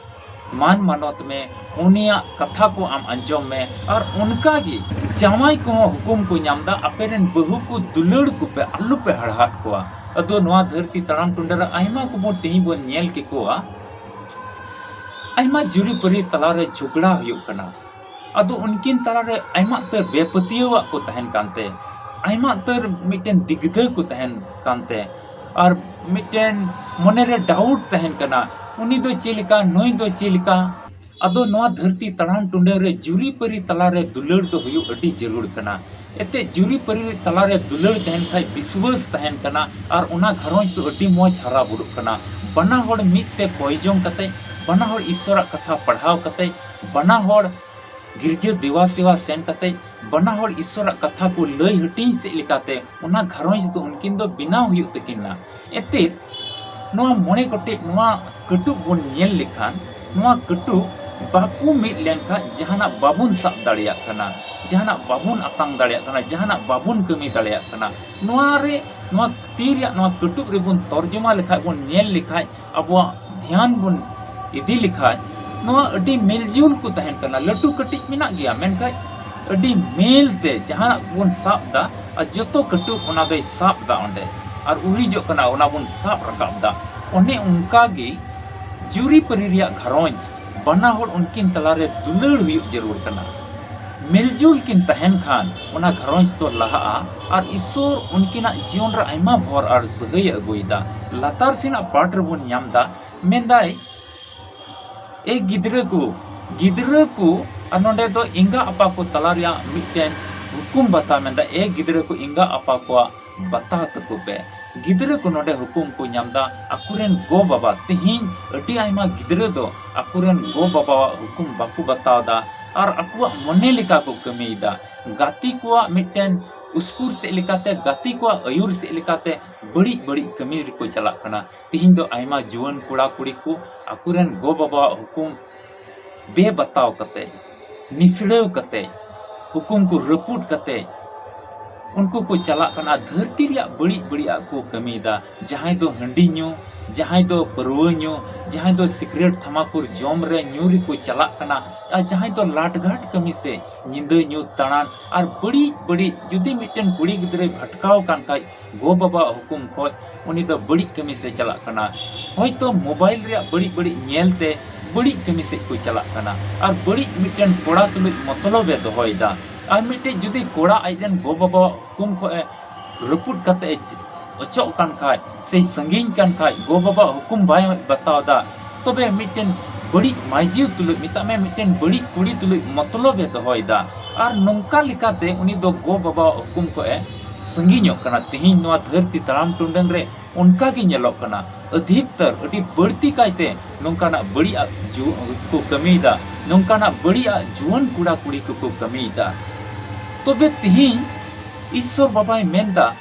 ᱢᱟᱱ ᱢᱟᱱᱚᱛ ᱢᱮ, ᱩᱱᱤᱭᱟᱜ ᱠᱟᱛᱷᱟ ᱠᱚ ᱟᱢ ᱟᱸᱡᱚᱢ ᱢᱮ᱾ ᱟᱨ ᱚᱱᱠᱟ ᱜᱮ ᱡᱟᱶᱟᱭ ᱠᱚᱦᱚᱸ ᱦᱩᱠᱩᱢ ᱠᱚ ᱧᱟᱢ ᱫᱟ, ᱟᱯᱮ ᱨᱮᱱ ᱵᱟᱹᱦᱩ ᱠᱚ ᱫᱩᱞᱟᱹᱲ ᱠᱚᱯᱮ, ᱟᱞᱚ ᱯᱮ ᱦᱟᱲᱦᱟᱫ ᱠᱚᱣᱟ᱾ ᱟᱫᱚ ᱱᱚᱣᱟ ᱫᱷᱟᱹᱨᱛᱤ ᱛᱟᱲᱟᱢ ᱴᱩᱰᱟᱹ ᱨᱮ ᱟᱭᱢᱟ ᱠᱚᱵᱚᱱ ᱛᱮᱦᱮᱧ ᱵᱚᱱ ᱧᱮᱞ ᱠᱮᱠᱚᱣᱟ, ᱟᱭᱢᱟ ᱡᱩᱨᱤᱯᱟᱹᱨᱤ ᱛᱟᱞᱟᱨᱮ ᱡᱷᱚᱜᱽᱲᱟ ᱦᱩᱭᱩᱜ ᱠᱟᱱᱟ᱾ ᱟᱫᱚ ᱩᱱᱠᱤᱱ ᱛᱟᱞᱟᱨᱮ ᱟᱭᱢᱟ ᱩᱛᱟᱹᱨ ᱵᱮᱯᱟᱹᱛᱭᱟᱹᱣᱟᱜ ᱠᱚ ᱛᱟᱦᱮᱱ ᱠᱟᱱᱛᱮ, ᱟᱭᱢᱟ ᱩᱛᱟᱹᱨ ᱢᱤᱫᱴᱮᱱ ᱫᱤᱜᱽᱫᱷᱟᱹ ᱠᱚ ᱛᱟᱦᱮᱱ ᱠᱟᱱᱛᱮ, ᱟᱨ ᱢᱤᱫᱴᱮᱱ ᱢᱚᱱᱮᱨᱮ ᱰᱟᱣᱩᱴ ᱛᱟᱦᱮᱱ ᱠᱟᱱᱟ, ᱩᱱᱤ ᱫᱚ ᱪᱮᱫ ᱞᱮᱠᱟ, ᱱᱩᱭ ᱫᱚ ᱪᱮᱫ ᱞᱮᱠᱟ᱾ ᱟᱫᱚ ᱱᱚᱣᱟ ᱫᱷᱟᱹᱨᱛᱤ ᱛᱟᱲᱟᱢ ᱴᱩᱰᱟᱹᱝ ᱨᱮ ᱡᱩᱨᱤᱯᱟᱹᱨᱤ ᱛᱟᱞᱟᱨᱮ ᱫᱩᱞᱟᱹᱲ ᱫᱚ ᱦᱩᱭᱩᱜ ᱟᱹᱰᱤ ᱡᱟᱹᱨᱩᱲ ᱠᱟᱱᱟ᱾ ᱮᱱᱛᱮᱫ ᱡᱩᱨᱤᱯᱟᱹᱨᱤ ᱛᱟᱞᱟᱨᱮ ᱫᱩᱞᱟᱹᱲ ᱛᱟᱦᱮᱱ ᱠᱷᱟᱡ ᱵᱤᱥᱣᱟᱹᱥ ᱛᱟᱦᱮᱱ ᱠᱟᱱᱟ, ᱟᱨ ᱚᱱᱟ ᱜᱷᱟᱨᱚᱸᱡᱽ ᱫᱚ ᱟᱹᱰᱤ ᱢᱚᱡᱽ ᱦᱟᱨᱟ ᱵᱩᱨᱩᱜ ᱠᱟᱱᱟ᱾ ᱵᱟᱱᱟ ᱦᱚᱲ ᱢᱤᱫ ᱛᱮ ᱠᱚᱭ ᱡᱚᱝ ᱠᱟᱛᱮ, ᱵᱟᱱᱟ ᱦᱚᱲ ᱤᱥᱥᱚᱨᱟᱜ ᱠᱟᱛᱷᱟ ᱯᱟᱲᱦᱟᱣ ᱠᱟᱛᱮ, ᱵᱟᱱᱟ ᱦᱚᱲ ᱜᱤᱨᱡᱟᱹ ᱫᱮᱣᱟ ᱥᱮᱣᱟ ᱥᱮᱱ ᱠᱟᱛᱮ, ᱵᱟᱱᱟ ᱦᱚᱲ ᱤᱥᱥᱚᱨᱟᱜ ᱠᱟᱛᱷᱟ ᱠᱚ ᱞᱟᱹᱭ ᱦᱟᱹᱴᱤᱧ ᱥᱮᱫ ᱞᱮᱠᱟᱛᱮ ᱚᱱᱟ ᱜᱷᱟᱨᱚᱸᱡᱽ ᱫᱚ ᱩᱱᱠᱤᱱ ᱫᱚ ᱵᱮᱱᱟᱣ ᱦᱩᱭᱩᱜ ᱛᱟᱹᱠᱤᱱᱟ᱾ ᱮᱱᱛᱮᱫ ᱱᱚᱣᱟ ᱢᱚᱬᱮ ᱜᱚᱴᱮᱡ ᱱᱚᱣᱟ ᱠᱟᱹᱴᱩᱵ ᱵᱚᱱ ᱧᱮᱞ ᱞᱮᱠᱷᱟᱱ, ᱱᱚᱣᱟ ᱠᱟᱹᱴᱩᱵ ᱵᱟᱠᱚ ᱢᱤᱫ ᱞᱮᱱᱠᱷᱟᱱ ᱡᱟᱦᱟᱱᱟᱜ ᱵᱟᱵᱚᱱ ᱥᱟᱵ ᱫᱟᱲᱮᱭᱟᱜ ᱠᱟᱱᱟ, ᱡᱟᱦᱟᱱᱟᱜ ᱵᱟᱵᱚᱱ ᱟᱛᱟᱝ ᱫᱟᱲᱮᱭᱟᱜ ᱠᱟᱱᱟ, ᱡᱟᱦᱟᱱᱟᱜ ᱵᱟᱵᱚᱱ ᱠᱟᱹᱢᱤ ᱫᱟᱲᱮᱭᱟᱜ ᱠᱟᱱᱟ᱾ ᱱᱚᱣᱟ ᱨᱮ, ᱱᱚᱣᱟ ᱛᱤ ᱨᱮᱭᱟᱜ ᱱᱚᱣᱟ ᱠᱟᱹᱴᱩᱵ ᱨᱮᱵᱚᱱ ᱛᱚᱨᱡᱚᱢᱟ ᱞᱮᱠᱷᱟᱡ, ᱵᱚᱱ ᱧᱮᱞ ᱞᱮᱠᱷᱟᱡ, ᱟᱵᱚᱣᱟᱜ ᱫᱷᱮᱭᱟᱱ ᱵᱚᱱ ᱤᱫᱤ ᱞᱮᱠᱷᱟᱡ, ᱱᱚᱣᱟ ᱟᱹᱰᱤ ᱢᱤᱞᱡᱩᱞ ᱠᱚ ᱛᱟᱦᱮᱱ ᱠᱟᱱᱟ᱾ ᱞᱟᱹᱴᱩ ᱠᱟᱹᱴᱤᱡ ᱢᱮᱱᱟᱜ ᱜᱮᱭᱟ, ᱢᱮᱱᱠᱷᱟᱡ ᱟᱹᱰᱤ ᱢᱤᱞ ᱛᱮ ᱡᱟᱦᱟᱱᱟᱜ ᱵᱚᱱ ᱥᱟᱵ ᱫᱟ ᱟᱨ ᱡᱚᱛᱚ ᱠᱟᱹᱴᱩᱵ ᱚᱱᱟ ᱫᱚᱭ ᱥᱟᱵ ᱫᱟ ᱚᱸᱰᱮ, ᱟᱨ ᱩᱨᱤᱡᱚᱜ ᱠᱟᱱᱟ, ᱚᱱᱟ ᱵᱚᱱ ᱥᱟᱵ ᱨᱟᱠᱟᱵ ᱫᱟ᱾ ᱚᱱᱮ ᱚᱱᱠᱟ ᱜᱮ ᱡᱩᱨᱤᱯᱟᱹᱨᱤ ᱨᱮᱭᱟᱜ ᱜᱷᱟᱨᱚᱸᱡᱽ, ᱵᱟᱱᱟ ᱦᱚᱲ ᱩᱱᱠᱤᱱ ᱛᱟᱞᱟᱨᱮ ᱫᱩᱞᱟᱹᱲ ᱦᱩᱭᱩᱜ ᱡᱟᱹᱨᱩᱲ ᱠᱟᱱᱟ᱾ ᱢᱤᱞᱡᱩᱞ ᱠᱤᱱ ᱛᱟᱦᱮᱱ ᱠᱷᱟᱱ ᱚᱱᱟ ᱜᱷᱟᱨᱚᱸᱡᱽ ᱫᱚ ᱞᱟᱦᱟᱜᱼᱟ ᱟᱨ ᱤᱥᱥᱚᱨ ᱩᱱᱠᱤᱱᱟᱜ ᱡᱤᱭᱚᱱ ᱨᱮ ᱟᱭᱢᱟ ᱵᱷᱚᱨ ᱟᱨ ᱥᱟᱹᱦᱟᱹᱭᱮ ᱟᱹᱜᱩᱭᱮᱫᱟ᱾ ᱞᱟᱛᱟᱨ ᱥᱮᱱᱟᱜ ᱯᱟᱴ ᱨᱮᱵᱚᱱ ᱧᱟᱢ ᱮᱫᱟ, ᱢᱮᱱᱫᱟᱭ, ᱮ ᱜᱤᱫᱽᱨᱟᱹ ᱠᱚ, ᱜᱤᱫᱽᱨᱟᱹ ᱠᱚ, ᱟᱨ ᱱᱚᱰᱮ ᱫᱚ ᱮᱸᱜᱟ ᱟᱯᱟ ᱠᱚ ᱛᱟᱞᱟ ᱨᱮᱭᱟᱜ ᱢᱤᱫᱴᱮᱱ ᱦᱩᱠᱩᱢ ᱵᱟᱛᱟ ᱢᱮᱱᱫᱟ, ᱮ ᱜᱤᱫᱽᱨᱟᱹ ᱠᱚ, ᱮᱸᱜᱟ ᱟᱯᱟ ᱠᱚᱣᱟᱜ ᱵᱟᱛᱟᱣ ᱛᱟᱠᱚ ᱯᱮ᱾ ᱜᱤᱫᱽᱨᱟᱹ ᱠᱚ ᱱᱚᱰᱮ ᱦᱩᱠᱩᱢ ᱠᱚ ᱧᱟᱢ ᱮᱫᱟ ᱟᱠᱚᱨᱮᱱ ᱜᱚ ᱵᱟᱵᱟ᱾ ᱛᱮᱦᱮᱧ ᱟᱹᱰᱤ ᱟᱭᱢᱟ ᱜᱤᱫᱽᱨᱟᱹ ᱫᱚ ᱟᱠᱚᱨᱮᱱ ᱜᱚ ᱵᱟᱵᱟᱣᱟᱜ ᱦᱩᱠᱩᱢ ᱵᱟᱠᱚ ᱵᱟᱛᱟᱣ ᱮᱫᱟ ᱟᱨ ᱟᱠᱚᱣᱟᱜ ᱢᱚᱱᱮ ᱞᱮᱠᱟ ᱠᱚ ᱠᱟᱹᱢᱤᱭᱮᱫᱟ᱾ ᱜᱟᱛᱮ ᱠᱚᱣᱟᱜ ᱢᱤᱫᱴᱮᱱ ᱩᱥᱠᱩᱨ ᱥᱮᱫ ᱞᱮᱠᱟᱛᱮ, ᱜᱟᱛᱮ ᱠᱚᱣᱟᱜ ᱟᱹᱭᱩᱨ ᱥᱮᱫ ᱞᱮᱠᱟᱛᱮ ᱵᱟᱹᱲᱤᱡ ᱵᱟᱹᱲᱤᱡ ᱠᱟᱹᱢᱤ ᱨᱮᱠᱚ ᱪᱟᱞᱟᱜ ᱠᱟᱱᱟ᱾ ᱛᱮᱦᱮᱧ ᱫᱚ ᱟᱭᱢᱟ ᱡᱩᱣᱟᱹᱱ ᱠᱚᱲᱟ ᱠᱩᱲᱤ ᱠᱚ ᱟᱠᱚᱨᱮᱱ ᱜᱚ ᱵᱟᱵᱟᱣᱟᱜ ᱦᱩᱠᱩᱢ ᱵᱮᱵᱟᱛᱟᱣ ᱠᱟᱛᱮ, ᱱᱤᱥᱲᱟᱹᱣ ᱠᱟᱛᱮ, ᱦᱩᱠᱩᱢ ᱠᱚ ᱨᱟᱹᱯᱩᱫ ᱠᱟᱛᱮ ᱩᱱᱠᱩ ᱠᱚ ᱪᱟᱞᱟᱜ ᱠᱟᱱᱟ᱾ ᱫᱷᱟᱹᱨᱛᱤ ᱨᱮᱭᱟᱜ ᱵᱟᱹᱲᱤᱡ ᱵᱟᱹᱲᱤᱡᱟᱜ ᱠᱚ ᱠᱟᱹᱢᱤᱭᱮᱫᱟ᱾ ᱡᱟᱦᱟᱸᱭ ᱫᱚ ᱦᱟᱺᱰᱤ ᱧᱩ, ᱡᱟᱦᱟᱸᱭ ᱫᱚ ᱯᱟᱹᱨᱣᱟᱹ ᱧᱩ, ᱡᱟᱦᱟᱸᱭ ᱫᱚ ᱥᱤᱠᱨᱮᱴ ᱛᱷᱟᱢᱟᱠᱩᱨ ᱡᱚᱢ ᱨᱮ ᱧᱩ ᱨᱮᱠᱚ ᱪᱟᱞᱟᱜ ᱠᱟᱱᱟ, ᱟᱨ ᱡᱟᱦᱟᱸᱭ ᱫᱚ ᱞᱟᱴᱜᱷᱟᱴ ᱠᱟᱹᱢᱤ ᱥᱮ ᱧᱤᱫᱟᱹ ᱧᱩᱛ ᱫᱟᱬᱟᱱ ᱟᱨ ᱵᱟᱹᱲᱤᱡ ᱵᱟᱹᱲᱤᱡ᱾ ᱡᱩᱫᱤ ᱢᱤᱫᱴᱮᱱ ᱠᱩᱲᱤ ᱜᱤᱫᱽᱨᱟᱹᱭ ᱵᱷᱟᱴᱠᱟᱣ ᱟᱠᱟᱱ ᱠᱷᱟᱡ ᱜᱚ ᱵᱟᱵᱟᱣᱟᱜ ᱦᱩᱠᱩᱢ ᱠᱷᱚᱡ, ᱩᱱᱤ ᱫᱚ ᱵᱟᱹᱲᱤᱡ ᱠᱟᱹᱢᱤ ᱥᱮᱫ ᱪᱟᱞᱟᱜ ᱠᱟᱱᱟ᱾ ᱦᱚᱭᱛᱚ ᱢᱳᱵᱟᱭᱤᱞ ᱨᱮᱭᱟᱜ ᱵᱟᱹᱲᱤᱡ ᱵᱟᱹᱲᱤᱡ ᱧᱮᱞ ᱛᱮ ᱵᱟᱹᱲᱤᱡ ᱠᱟᱹᱢᱤ ᱥᱮᱫ ᱠᱚ ᱪᱟᱞᱟᱜ ᱠᱟᱱᱟ ᱟᱨ ᱵᱟᱹᱲᱤᱡ ᱢᱤᱫᱴᱮᱱ ᱠᱚᱲᱟ ᱛᱩᱞᱩᱡ ᱢᱚᱛᱞᱚᱵ ᱮ ᱫᱚᱦᱚᱭᱮᱫᱟ᱾ ᱟᱨ ᱢᱤᱫᱴᱮᱡ ᱡᱩᱫᱤ ᱠᱚᱲᱟ ᱟᱡ ᱨᱮᱱ ᱜᱚ ᱵᱟᱵᱟᱣᱟᱜ ᱦᱩᱠᱩᱢ ᱠᱷᱚᱡ ᱮ ᱨᱟᱹᱯᱩᱫ ᱠᱟᱛᱮ ᱮ ᱚᱪᱚᱜ ᱠᱟᱱ ᱠᱷᱟᱡ ᱥᱮ ᱥᱟᱺᱜᱤᱧ ᱠᱟᱱ ᱠᱷᱟᱡ, ᱜᱚ ᱵᱟᱵᱟᱣᱟᱜ ᱦᱩᱠᱩᱢ ᱵᱟᱭ ᱵᱟᱛᱟᱣ ᱮᱫᱟ, ᱛᱚᱵᱮ ᱢᱤᱫᱴᱮᱱ ᱵᱟᱹᱲᱤᱡ ᱢᱟᱹᱭᱡᱩ ᱛᱩᱞᱩᱡ, ᱢᱮᱛᱟᱜ ᱢᱮ, ᱢᱤᱫᱴᱮᱱ ᱵᱟᱹᱲᱤᱡ ᱠᱩᱲᱤ ᱛᱩᱞᱩᱡ ᱢᱚᱛᱞᱚᱵ ᱮ ᱫᱚᱦᱚᱭᱮᱫᱟ᱾ ᱟᱨ ᱱᱚᱝᱠᱟ ᱞᱮᱠᱟᱛᱮ ᱩᱱᱤ ᱫᱚ ᱜᱚ ᱵᱟᱵᱟᱣᱟᱜ ᱦᱩᱠᱩᱢ ᱠᱷᱚᱡ ᱮ ᱥᱟᱺᱜᱤᱧᱚᱜ ᱠᱟᱱᱟ᱾ ᱛᱮᱦᱮᱧ ᱱᱚᱣᱟ ᱫᱷᱟᱹᱨᱛᱤ ᱛᱟᱲᱟᱢ ᱴᱩᱰᱟᱹᱝ ᱨᱮ ᱚᱱᱠᱟ ᱜᱮ ᱧᱮᱞᱚᱜ ᱠᱟᱱᱟ᱾ ᱟᱹᱫᱷᱤᱠᱛᱟᱨ, ᱟᱹᱰᱤ ᱵᱟᱹᱲᱛᱤ ᱠᱟᱭᱛᱮ ᱱᱚᱝᱠᱟᱱᱟᱜ ᱵᱟᱹᱲᱤᱡᱟᱜ ᱡᱩ-, ᱠᱚ ᱠᱟᱹᱢᱤᱭᱮᱫᱟ, ᱱᱚᱝᱠᱟᱱᱟᱜ ᱵᱟᱹᱲᱤᱡᱟᱜ ᱡᱩᱣᱟᱹᱱ ᱠᱚᱲᱟ ᱠᱩᱲᱤ ᱠᱚᱠᱚ ᱠᱟᱹᱢᱤᱭᱮᱫᱟ᱾ ᱛᱚᱵᱮ ᱛᱮᱦᱮᱧ ᱤᱥᱥᱚᱨ ᱵᱟᱵᱟᱭ ᱢᱮᱱᱫᱟ,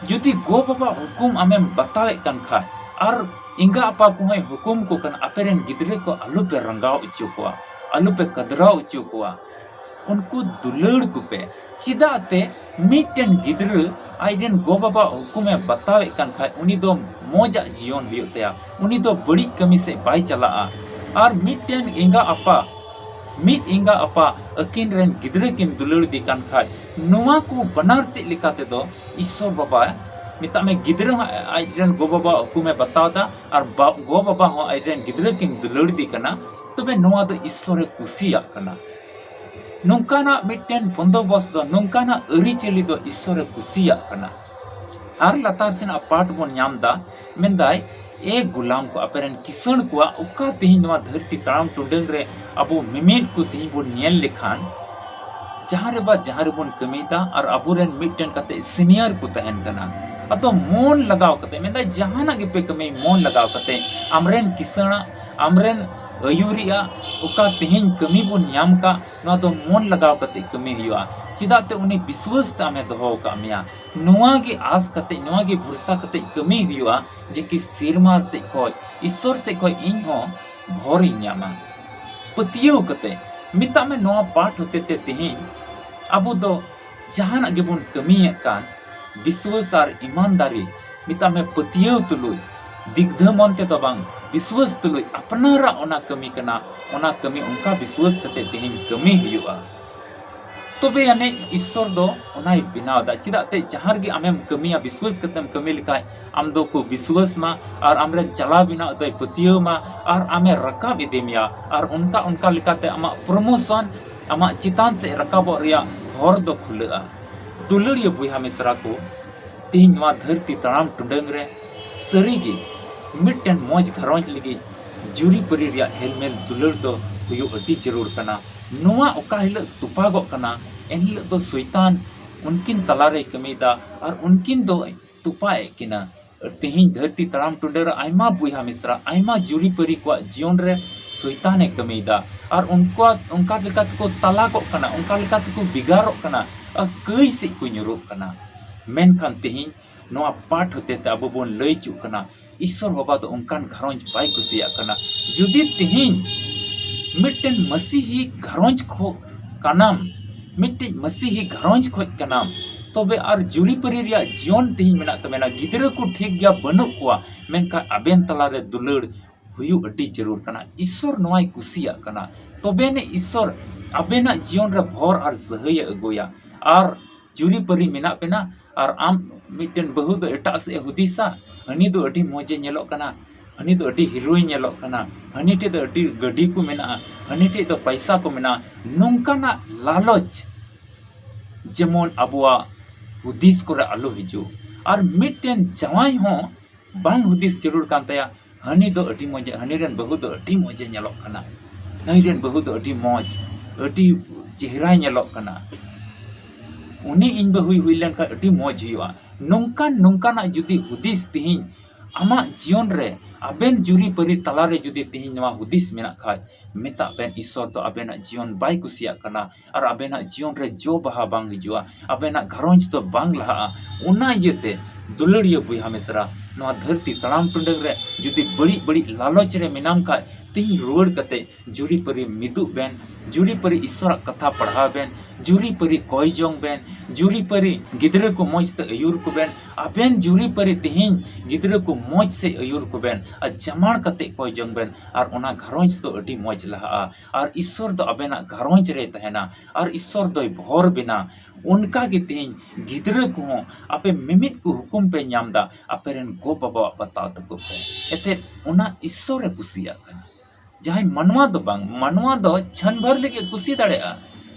ᱡᱩᱫᱤ ᱜᱚ ᱵᱟᱵᱟ ᱦᱩᱠᱩᱢ ᱟᱢᱮᱢ ᱵᱟᱛᱟᱣᱮᱫ ᱠᱟᱱ ᱠᱷᱟᱱ ᱟᱨ ᱮᱸᱜᱟ ᱟᱯᱟ ᱠᱚᱦᱚᱸᱭ ᱦᱩᱠᱩᱢ ᱠᱚ ᱠᱟᱱᱟ, ᱟᱯᱮ ᱨᱮᱱ ᱜᱤᱫᱽᱨᱟᱹ ᱠᱚ ᱟᱞᱚᱯᱮ ᱨᱟᱸᱜᱟᱣ ᱦᱚᱪᱚ ᱠᱚᱣᱟ, ᱟᱞᱚᱯᱮ ᱠᱟᱫᱽᱨᱟᱣ ᱦᱚᱪᱚ ᱠᱚᱣᱟ, ᱩᱱᱠᱩ ᱫᱩᱞᱟᱹᱲ ᱠᱚᱯᱮ᱾ ᱪᱮᱫᱟᱜ ᱛᱮ ᱢᱤᱫᱴᱮᱱ ᱜᱤᱫᱽᱨᱟᱹ ᱟᱡ ᱨᱮᱱ ᱜᱚ ᱵᱟᱵᱟ ᱦᱩᱠᱩᱢᱮ ᱵᱟᱛᱟᱣᱮᱫ ᱠᱟᱱ ᱠᱷᱟᱡ ᱩᱱᱤ ᱫᱚ ᱢᱚᱡᱟᱜ ᱡᱤᱭᱚᱱ ᱦᱩᱭᱩᱜ ᱛᱟᱭᱟ, ᱩᱱᱤ ᱫᱚ ᱵᱟᱹᱲᱤᱡ ᱠᱟᱹᱢᱤ ᱥᱮᱫ ᱵᱟᱭ ᱪᱟᱞᱟᱜᱼᱟ᱾ ᱟᱨ ᱢᱤᱫᱴᱮᱱ ᱮᱸᱜᱟ ᱟᱯᱟ, ᱢᱤᱫ ᱮᱸᱜᱟ ᱟᱯᱟ ᱟᱹᱠᱤᱱ ᱨᱮᱱ ᱜᱤᱫᱽᱨᱟᱹ ᱠᱤᱱ ᱫᱩᱞᱟᱹᱲ ᱤᱫᱤ ᱠᱟᱱ ᱠᱷᱟᱡ ᱱᱚᱣᱟ ᱠᱚ ᱵᱟᱱᱟᱨ ᱥᱮᱫ ᱞᱮᱠᱟ ᱛᱮᱫᱚ ᱤᱥᱥᱚᱨ ᱵᱟᱵᱟ, ᱢᱮᱛᱟᱜ ᱢᱮ, ᱜᱤᱫᱽᱨᱟᱹ ᱦᱚᱸ ᱟᱡ ᱨᱮᱱ ᱜᱚ ᱵᱟᱵᱟ ᱦᱩᱠᱩᱢᱮ ᱵᱟᱛᱟᱣ ᱮᱫᱟ ᱟᱨ ᱵᱟ-, ᱜᱚ ᱵᱟᱵᱟ ᱦᱚᱸ ᱟᱡ ᱨᱮᱱ ᱜᱤᱫᱽᱨᱟᱹ ᱠᱤᱱ ᱫᱩᱞᱟᱹᱲ ᱤᱫᱤ ᱠᱟᱱᱟ, ᱛᱚᱵᱮ ᱱᱚᱣᱟ ᱫᱚ ᱤᱥᱥᱚᱨᱮ ᱠᱩᱥᱤᱭᱟᱜ ᱠᱟᱱᱟ᱾ ᱱᱚᱝᱠᱟᱱᱟᱜ ᱢᱤᱫᱴᱮᱱ ᱵᱚᱱᱫᱚᱵᱚᱥ ᱫᱚ, ᱱᱚᱝᱠᱟᱱᱟᱜ ᱟᱹᱨᱤᱪᱟᱹᱞᱤ ᱫᱚ ᱤᱥᱥᱚᱨᱮ ᱠᱩᱥᱤᱭᱟᱜ ᱠᱟᱱᱟ᱾ ᱟᱨ ᱞᱟᱛᱟᱨ ᱥᱮᱱᱟᱜ ᱯᱟᱴ ᱵᱚᱱ ᱧᱟᱢ ᱮᱫᱟ, ᱢᱮᱱᱫᱟᱭ, "ᱮ ᱜᱩᱞᱟᱢ ᱠᱚ, ᱟᱯᱮᱨᱮᱱ ᱠᱤᱥᱟᱹᱬ ᱠᱚᱣᱟᱜ ᱚᱠᱟ ᱛᱮᱦᱮᱧ ᱱᱚᱣᱟ ᱫᱷᱟᱹᱨᱛᱤ ᱛᱟᱲᱟᱢ ᱴᱩᱰᱟᱹᱝ ᱨᱮ ᱟᱵᱚ ᱢᱤᱢᱤᱫ ᱠᱚ ᱛᱮᱦᱮᱧ ᱵᱚᱱ ᱧᱮᱞ ᱞᱮᱠᱷᱟᱱ, ᱡᱟᱦᱟᱸ ᱨᱮ ᱵᱟ ᱡᱟᱦᱟᱸ ᱨᱮᱵᱚᱱ ᱠᱟᱹᱢᱤᱭᱮᱫᱟ ᱟᱨ ᱟᱵᱚᱨᱮᱱ ᱢᱤᱫᱴᱮᱱ ᱠᱟᱛᱮ ᱥᱤᱱᱤᱭᱟᱨ ᱠᱚ ᱛᱟᱦᱮᱱ ᱠᱟᱱᱟ, ᱟᱫᱚ ᱢᱚᱱ ᱞᱟᱜᱟᱣ ᱠᱟᱛᱮ", ᱢᱮᱱᱫᱟᱭ, "ᱡᱟᱦᱟᱱᱟᱜ ᱜᱮᱯᱮ ᱠᱟᱹᱢᱤ ᱢᱚᱱ ᱞᱟᱜᱟᱣ ᱠᱟᱛᱮ, ᱟᱢᱨᱮᱱ ᱠᱤᱥᱟᱹᱬᱟᱜ, ᱟᱢᱨᱮᱱ ᱟᱹᱭᱩᱨᱤᱡᱟᱜ ᱚᱠᱟ ᱛᱮᱦᱮᱧ ᱠᱟᱹᱢᱤ ᱵᱚᱱ ᱧᱟᱢ ᱠᱟᱜ, ᱱᱚᱣᱟ ᱫᱚ ᱢᱚᱱ ᱞᱟᱜᱟᱣ ᱠᱟᱛᱮ ᱠᱟᱹᱢᱤ ᱦᱩᱭᱩᱜᱼᱟ᱾ ᱪᱮᱫᱟᱜ ᱛᱮ ᱩᱱᱤ ᱵᱤᱥᱣᱟᱹᱥ ᱛᱮ ᱟᱢᱮ ᱫᱚᱦᱚ ᱟᱠᱟᱫ ᱢᱮᱭᱟ᱾ ᱱᱚᱣᱟ ᱜᱮ ᱟᱥ ᱠᱟᱛᱮ, ᱱᱚᱣᱟ ᱜᱮ ᱵᱷᱚᱨᱥᱟ ᱠᱟᱛᱮ ᱠᱟᱹᱢᱤ ᱦᱩᱭᱩᱜᱼᱟ ᱡᱮ ᱠᱤ ᱥᱮᱨᱢᱟ ᱥᱮᱫ ᱠᱷᱚᱡ, ᱤᱥᱥᱚᱨ ᱥᱮᱫ ᱠᱷᱚᱡ ᱤᱧ ᱦᱚᱸ ᱵᱷᱚᱨᱤᱧ ᱧᱟᱢᱟ᱾" ᱯᱟᱹᱛᱭᱟᱹᱣ ᱠᱟᱛᱮ, ᱢᱮᱛᱟᱜ ᱢᱮ, ᱱᱚᱣᱟ ᱯᱟᱴ ᱦᱚᱛᱮ ᱛᱮ ᱛᱮᱦᱮᱧ ᱟᱵᱚ ᱫᱚ ᱡᱟᱦᱟᱱᱟᱜ ᱜᱮᱵᱚᱱ ᱠᱟᱹᱢᱤᱭᱮᱫ ᱠᱟᱱ, ᱵᱤᱥᱣᱟᱹᱥ ᱟᱨ ᱤᱢᱟᱱᱫᱟᱨᱤ, ᱢᱮᱛᱟᱜ ᱢᱮ, ᱯᱟᱹᱛᱭᱟᱹᱣ ᱛᱩᱞᱩᱡ, ᱫᱤᱜᱫᱷᱟᱹ ᱢᱚᱱ ᱛᱮᱫᱚ ᱵᱟᱝ, ᱵᱤᱥᱣᱟᱹᱥ ᱛᱩᱞᱩᱡ ᱟᱯᱱᱟᱨᱟᱜ ᱚᱱᱟ ᱠᱟᱹᱢᱤ ᱠᱟᱱᱟ, ᱚᱱᱟ ᱠᱟᱹᱢᱤ ᱚᱱᱠᱟ ᱵᱤᱥᱣᱟᱹᱥ ᱠᱟᱛᱮ ᱛᱮᱦᱮᱧ ᱠᱟᱹᱢᱤ ᱦᱩᱭᱩᱜᱼᱟ᱾ ᱛᱚᱵᱮ ᱟᱹᱱᱤᱡ ᱤᱥᱥᱚᱨ ᱫᱚ ᱚᱱᱟᱭ ᱵᱮᱱᱟᱣ ᱮᱫᱟ᱾ ᱪᱮᱫᱟᱜ ᱛᱮ ᱡᱟᱦᱟᱸ ᱨᱮᱜᱮ ᱟᱢᱮᱢ ᱠᱟᱹᱢᱤᱭᱟ, ᱵᱤᱥᱣᱟᱹᱥ ᱠᱟᱛᱮᱢ ᱠᱟᱹᱢᱤ ᱞᱮᱠᱷᱟᱡ, ᱟᱢ ᱫᱚ ᱠᱚ ᱵᱤᱥᱣᱟᱹᱥ ᱢᱟ ᱟᱨ ᱟᱢᱨᱮᱱ ᱪᱟᱞᱟᱣ ᱵᱮᱱᱟᱣ ᱫᱚᱭ ᱯᱟᱹᱛᱭᱟᱹᱣ ᱢᱟ ᱟᱨ ᱟᱢᱮ ᱨᱟᱠᱟᱵ ᱤᱫᱤ ᱢᱮᱭᱟ᱾ ᱟᱨ ᱚᱱᱠᱟ ᱚᱱᱠᱟ ᱞᱮᱠᱟᱛᱮ ᱟᱢᱟᱜ ᱯᱨᱚᱢᱳᱥᱚᱱ, ᱟᱢᱟᱜ ᱪᱮᱛᱟᱱ ᱥᱮᱫ ᱨᱟᱠᱟᱵᱚᱜ ᱨᱮᱭᱟᱜ ᱦᱚᱨ ᱫᱚ ᱠᱷᱩᱞᱟᱹᱜᱼᱟ᱾ ᱫᱩᱞᱟᱹᱲᱤᱭᱟᱹ ᱵᱚᱭᱦᱟ ᱢᱤᱥᱨᱟ ᱠᱚ, ᱛᱮᱦᱮᱧ ᱱᱚᱣᱟ ᱫᱷᱟᱹᱨᱛᱤ ᱛᱟᱲᱟᱢ ᱴᱩᱰᱟᱹᱝ ᱨᱮ ᱥᱟᱹᱨᱤᱜᱮ ᱢᱤᱫᱴᱮᱱ ᱢᱚᱡᱽ ᱜᱷᱟᱨᱚᱸᱡᱽ ᱞᱟᱹᱜᱤᱫ ᱡᱩᱨᱤᱯᱟᱹᱨᱤ ᱨᱮᱭᱟᱜ ᱦᱮᱞᱢᱮᱞ ᱫᱩᱞᱟᱹᱲ ᱫᱚ ᱦᱩᱭᱩᱜ ᱟᱹᱰᱤ ᱡᱟᱹᱨᱩᱲ ᱠᱟᱱᱟ᱾ ᱱᱚᱣᱟ ᱚᱠᱟ ᱦᱤᱞᱳᱜ ᱛᱚᱯᱟᱜᱚᱜ ᱠᱟᱱᱟ, ᱮᱱᱦᱤᱞᱳᱜ ᱫᱚ ᱥᱚᱭᱛᱟᱱ ᱩᱱᱠᱤᱱ ᱛᱟᱞᱟᱨᱮᱭ ᱠᱟᱹᱢᱤᱭᱮᱫᱟ ᱟᱨ ᱩᱱᱠᱤᱱ ᱫᱚᱭ ᱛᱚᱯᱟᱭᱮᱫ ᱠᱤᱱᱟ᱾ ᱛᱮᱦᱮᱧ ᱫᱷᱟᱹᱨᱛᱤ ᱛᱟᱲᱟᱢ ᱴᱩᱰᱟᱹ ᱨᱮ ᱟᱭᱢᱟ ᱵᱚᱭᱦᱟ ᱢᱤᱥᱨᱟ, ᱟᱭᱢᱟ ᱡᱩᱨᱤᱯᱟᱹᱨᱤ ᱠᱚᱣᱟᱜ ᱡᱤᱭᱚᱱ ᱨᱮ ᱥᱚᱭᱛᱟᱱᱮ ᱠᱟᱹᱢᱤᱭᱮᱫᱟ ᱟᱨ ᱩᱱᱠᱩᱣᱟᱜ ᱚᱱᱠᱟ ᱞᱮᱠᱟ ᱛᱮᱠᱚ ᱛᱟᱞᱟᱠᱚᱜ ᱠᱟᱱᱟ, ᱚᱱᱠᱟ ᱞᱮᱠᱟ ᱛᱮᱠᱚ ᱵᱷᱮᱜᱟᱨᱚᱜ ᱠᱟᱱᱟ ᱟᱨ ᱠᱟᱹᱭ ᱥᱮᱫ ᱠᱚ ᱧᱩᱨᱩᱜ ᱠᱟᱱᱟ᱾ ᱢᱮᱱᱠᱷᱟᱱ ᱛᱮᱦᱮᱧ ᱱᱚᱣᱟ ᱯᱟᱴ ᱦᱚᱛᱮ ᱛᱮ ᱟᱵᱚ ᱵᱚᱱ ᱞᱟᱹᱭ ᱦᱚᱪᱚᱜ ᱠᱟᱱᱟ, ᱤᱥᱥᱚᱨ ᱵᱟᱵᱟ ᱫᱚ ᱚᱱᱠᱟᱱ ᱜᱷᱟᱨᱚᱸᱡᱽ ᱵᱟᱭ ᱠᱩᱥᱤᱭᱟᱜ ᱠᱟᱱᱟ᱾ ᱡᱩᱫᱤ ᱛᱮᱦᱮᱧ ᱢᱤᱫᱴᱮᱱ ᱢᱟᱹᱥᱤᱦᱤ ᱜᱷᱟᱨᱚᱸᱡᱽ ᱠᱷᱚ-, ᱠᱟᱱᱟᱢ, ᱢᱤᱫᱴᱮᱡ ᱢᱟᱹᱥᱤᱦᱤ ᱜᱷᱟᱨᱚᱸᱡᱽ ᱠᱷᱚᱡ ᱠᱟᱱᱟᱢ, ᱛᱚᱵᱮ ᱟᱨ ᱡᱩᱨᱤᱯᱟᱹᱨᱤ ᱨᱮᱭᱟᱜ ᱡᱤᱭᱚᱱ ᱛᱮᱦᱮᱧ ᱢᱮᱱᱟᱜ ᱛᱟᱵᱮᱱᱟ, ᱜᱤᱫᱽᱨᱟᱹ ᱠᱚ ᱴᱷᱤᱠ ᱜᱮᱭᱟ ᱵᱟᱹᱱᱩᱜ ᱠᱚᱣᱟ, ᱢᱮᱱᱠᱷᱟᱱ ᱟᱵᱮᱱ ᱛᱟᱞᱟᱨᱮ ᱫᱩᱞᱟᱹᱲ ᱦᱩᱭᱩᱜ ᱟᱹᱰᱤ ᱡᱟᱹᱨᱩᱲ ᱠᱟᱱᱟ᱾ ᱤᱥᱥᱚᱨ ᱱᱚᱣᱟᱭ ᱠᱩᱥᱤᱭᱟᱜ ᱠᱟᱱᱟ, ᱛᱚᱵᱮ ᱟᱹᱱᱤᱡ ᱤᱥᱥᱚᱨ ᱟᱵᱮᱱᱟᱜ ᱡᱤᱭᱚᱱ ᱨᱮ ᱵᱷᱚᱨ ᱟᱨ ᱥᱟᱹᱦᱟᱹᱭᱮ ᱟᱹᱜᱩᱭᱟ᱾ ᱟᱨ ᱡᱩᱨᱤᱯᱟᱹᱨᱤ ᱢᱮᱱᱟᱜ ᱵᱮᱱᱟ ᱟᱨ ᱟᱢ ᱢᱤᱫᱴᱮᱱ ᱵᱟᱹᱦᱩ ᱫᱚ ᱮᱴᱟᱜ ᱥᱮᱫ ᱮ ᱦᱩᱫᱤᱥᱟ, ᱦᱟᱹᱱᱤ ᱫᱚ ᱟᱹᱰᱤ ᱢᱚᱡᱮ ᱧᱮᱞᱚᱜ ᱠᱟᱱᱟ, ᱦᱟᱹᱱᱤ ᱫᱚ ᱟᱹᱰᱤ ᱦᱤᱨᱳᱭ ᱧᱮᱞᱚᱜ ᱠᱟᱱᱟ, ᱦᱟᱹᱱᱤ ᱴᱷᱮᱡ ᱫᱚ ᱟᱹᱰᱤ ᱜᱟᱹᱰᱤ ᱠᱚ ᱢᱮᱱᱟᱜᱼᱟ, ᱦᱟᱹᱱᱤ ᱴᱷᱮᱡ ᱫᱚ ᱯᱟᱭᱥᱟ ᱠᱚ ᱢᱮᱱᱟᱜᱼᱟ, ᱱᱚᱝᱠᱟᱱᱟᱜ ᱞᱟᱞᱚᱪ ᱡᱮᱢᱚᱱ ᱟᱵᱚᱣᱟᱜ ᱦᱩᱫᱤᱥ ᱠᱚᱨᱮ ᱟᱞᱚ ᱦᱤᱡᱩᱜ᱾ ᱟᱨ ᱢᱤᱫᱴᱮᱱ ᱡᱟᱶᱟᱭ ᱦᱚᱸ ᱵᱟᱝ ᱦᱩᱫᱤᱥ ᱡᱟᱹᱨᱩᱲ ᱠᱟᱱ ᱛᱟᱭᱟ, ᱦᱟᱹᱱᱤ ᱫᱚ ᱟᱹᱰᱤ ᱢᱚᱡᱮ, ᱦᱟᱹᱱᱤ ᱨᱮᱱ ᱵᱟᱹᱦᱩ ᱫᱚ ᱟᱹᱰᱤ ᱢᱚᱡᱮ ᱧᱮᱞᱚᱜ ᱠᱟᱱᱟ, ᱱᱟᱹᱭ ᱨᱮᱱ ᱵᱟᱹᱦᱩ ᱫᱚ ᱟᱹᱰᱤ ᱢᱚᱡᱽ, ᱟᱹᱰᱤ ᱪᱮᱦᱨᱟᱭ ᱧᱮᱞᱚᱜ ᱠᱟᱱᱟ, ᱩᱱᱤ ᱤᱧ ᱵᱟᱹᱦᱩᱭ ᱦᱩᱭ ᱞᱮᱱᱠᱷᱟᱱ ᱟᱹᱰᱤ ᱢᱚᱡᱽ ᱦᱩᱭᱩᱜᱼᱟ᱾ ᱱᱚᱝᱠᱟᱱ, ᱱᱚᱝᱠᱟᱱᱟᱜ ᱡᱩᱫᱤ ᱦᱩᱫᱤᱥ ᱛᱮᱦᱮᱧ ᱟᱢᱟᱜ ᱡᱤᱭᱚᱱ ᱨᱮ, ᱟᱵᱮᱱ ᱡᱩᱨᱤ ᱯᱟᱹᱨᱤ ᱛᱟᱞᱟᱨᱮ ᱡᱩᱫᱤ ᱛᱮᱦᱮᱧ ᱱᱚᱣᱟ ᱦᱩᱫᱤᱥ ᱢᱮᱱᱟᱜ ᱠᱷᱟᱡ, ᱢᱮᱛᱟᱜ ᱵᱮᱱ ᱤᱥᱥᱚᱨ ᱫᱚ ᱟᱵᱮᱱᱟᱜ ᱡᱤᱭᱚᱱ ᱵᱟᱭ ᱠᱩᱥᱤᱭᱟᱜ ᱠᱟᱱᱟ, ᱟᱨ ᱟᱵᱮᱱᱟᱜ ᱡᱤᱭᱚᱱ ᱨᱮ ᱡᱚ ᱵᱟᱦᱟ ᱵᱟᱝ ᱦᱤᱡᱩᱜᱼᱟ, ᱟᱵᱮᱱᱟᱜ ᱜᱷᱟᱨᱚᱸᱡᱽ ᱫᱚ ᱵᱟᱝ ᱞᱟᱦᱟᱜᱼᱟ᱾ ᱚᱱᱟ ᱤᱭᱟᱹᱛᱮ ᱫᱩᱞᱟᱹᱲᱤᱭᱟᱹ ᱵᱚᱭᱦᱟ ᱢᱤᱥᱨᱟ, ᱱᱚᱣᱟ ᱫᱷᱟᱹᱨᱛᱤ ᱛᱟᱲᱟᱢ ᱴᱩᱰᱟᱹᱝ ᱨᱮ ᱡᱩᱫᱤ ᱵᱟᱹᱲᱤᱡ ᱵᱟᱹᱲᱤᱡ ᱞᱟᱞᱚᱪ ᱨᱮ ᱢᱮᱱᱟᱢ ᱠᱷᱟᱡ, ᱛᱮᱦᱮᱧ ᱨᱩᱣᱟᱹᱲ ᱠᱟᱛᱮ ᱡᱩᱨᱤ ᱯᱟᱹᱨᱤ ᱢᱤᱫᱚᱜ ᱵᱮᱱ, ᱡᱩᱨᱤ ᱯᱟᱹᱨᱤ ᱤᱥᱥᱚᱨᱟᱜ ᱠᱟᱛᱷᱟ ᱯᱟᱲᱦᱟᱣ ᱵᱮᱱ, ᱡᱩᱨᱤ ᱯᱟᱹᱨᱤ ᱠᱚᱭ ᱡᱚᱝ ᱵᱮᱱ, ᱡᱩᱨᱤ ᱯᱟᱹᱨᱤ ᱜᱤᱫᱽᱨᱟᱹ ᱠᱚ ᱢᱚᱡᱽ ᱛᱮ ᱟᱹᱭᱩᱨ ᱠᱚᱵᱮᱱ, ᱟᱵᱮᱱ ᱡᱩᱨᱤ ᱯᱟᱹᱨᱤ ᱛᱮᱦᱮᱧ ᱜᱤᱫᱽᱨᱟᱹ ᱠᱚ ᱢᱚᱡᱽ ᱥᱮ ᱟᱹᱭᱩᱨ ᱠᱚᱵᱮᱱ, ᱟᱨ ᱡᱟᱢᱟᱲ ᱠᱟᱛᱮ ᱠᱚᱭ ᱡᱚᱝ ᱵᱮᱱ, ᱟᱨ ᱚᱱᱟ ᱜᱷᱟᱨᱚᱸᱡᱽ ᱫᱚ ᱟᱹᱰᱤ ᱢᱚᱡᱽ ᱞᱟᱦᱟᱜᱼᱟ, ᱟᱨ ᱤᱥᱥᱚᱨ ᱫᱚ ᱟᱵᱮᱱᱟᱜ ᱜᱷᱟᱨᱚᱸᱡᱽ ᱨᱮᱭ ᱛᱟᱦᱮᱱᱟ, ᱟᱨ ᱤᱥᱥᱚᱨ ᱫᱚᱭ ᱵᱷᱚᱨ ᱵᱮᱱᱟ᱾ ᱚᱱᱠᱟ ᱜᱮ ᱛᱮᱦᱮᱧ ᱜᱤᱫᱽᱨᱟᱹ ᱠᱚᱦᱚᱸ ᱟᱯᱮ ᱢᱤᱢᱤᱫ ᱠᱚ ᱦᱩᱠᱩᱢ ᱯᱮ ᱧᱟᱢ ᱫᱟ, ᱟᱯᱮ ᱨᱮᱱ ᱜᱚ ᱵᱟᱵᱟᱣᱟᱜ ᱵᱟᱛᱟᱣ ᱛᱟᱠᱚ ᱯᱮ᱾ ᱮᱛᱮᱫ ᱚᱱᱟ ᱤᱥᱥᱚᱨᱮ ᱠᱩᱥᱤᱭᱟᱜ ᱠᱟᱱᱟ᱾ ᱡᱟᱦᱟᱸᱭ ᱢᱟᱱᱣᱟ ᱫᱚ ᱵᱟᱝ, ᱢᱟᱱᱣᱟ ᱫᱚ ᱪᱷᱟᱹᱱ ᱵᱷᱟᱨ ᱞᱟᱹᱜᱤᱫ ᱠᱩᱥᱤ ᱫᱟᱲᱮᱭᱟᱜᱼᱟ,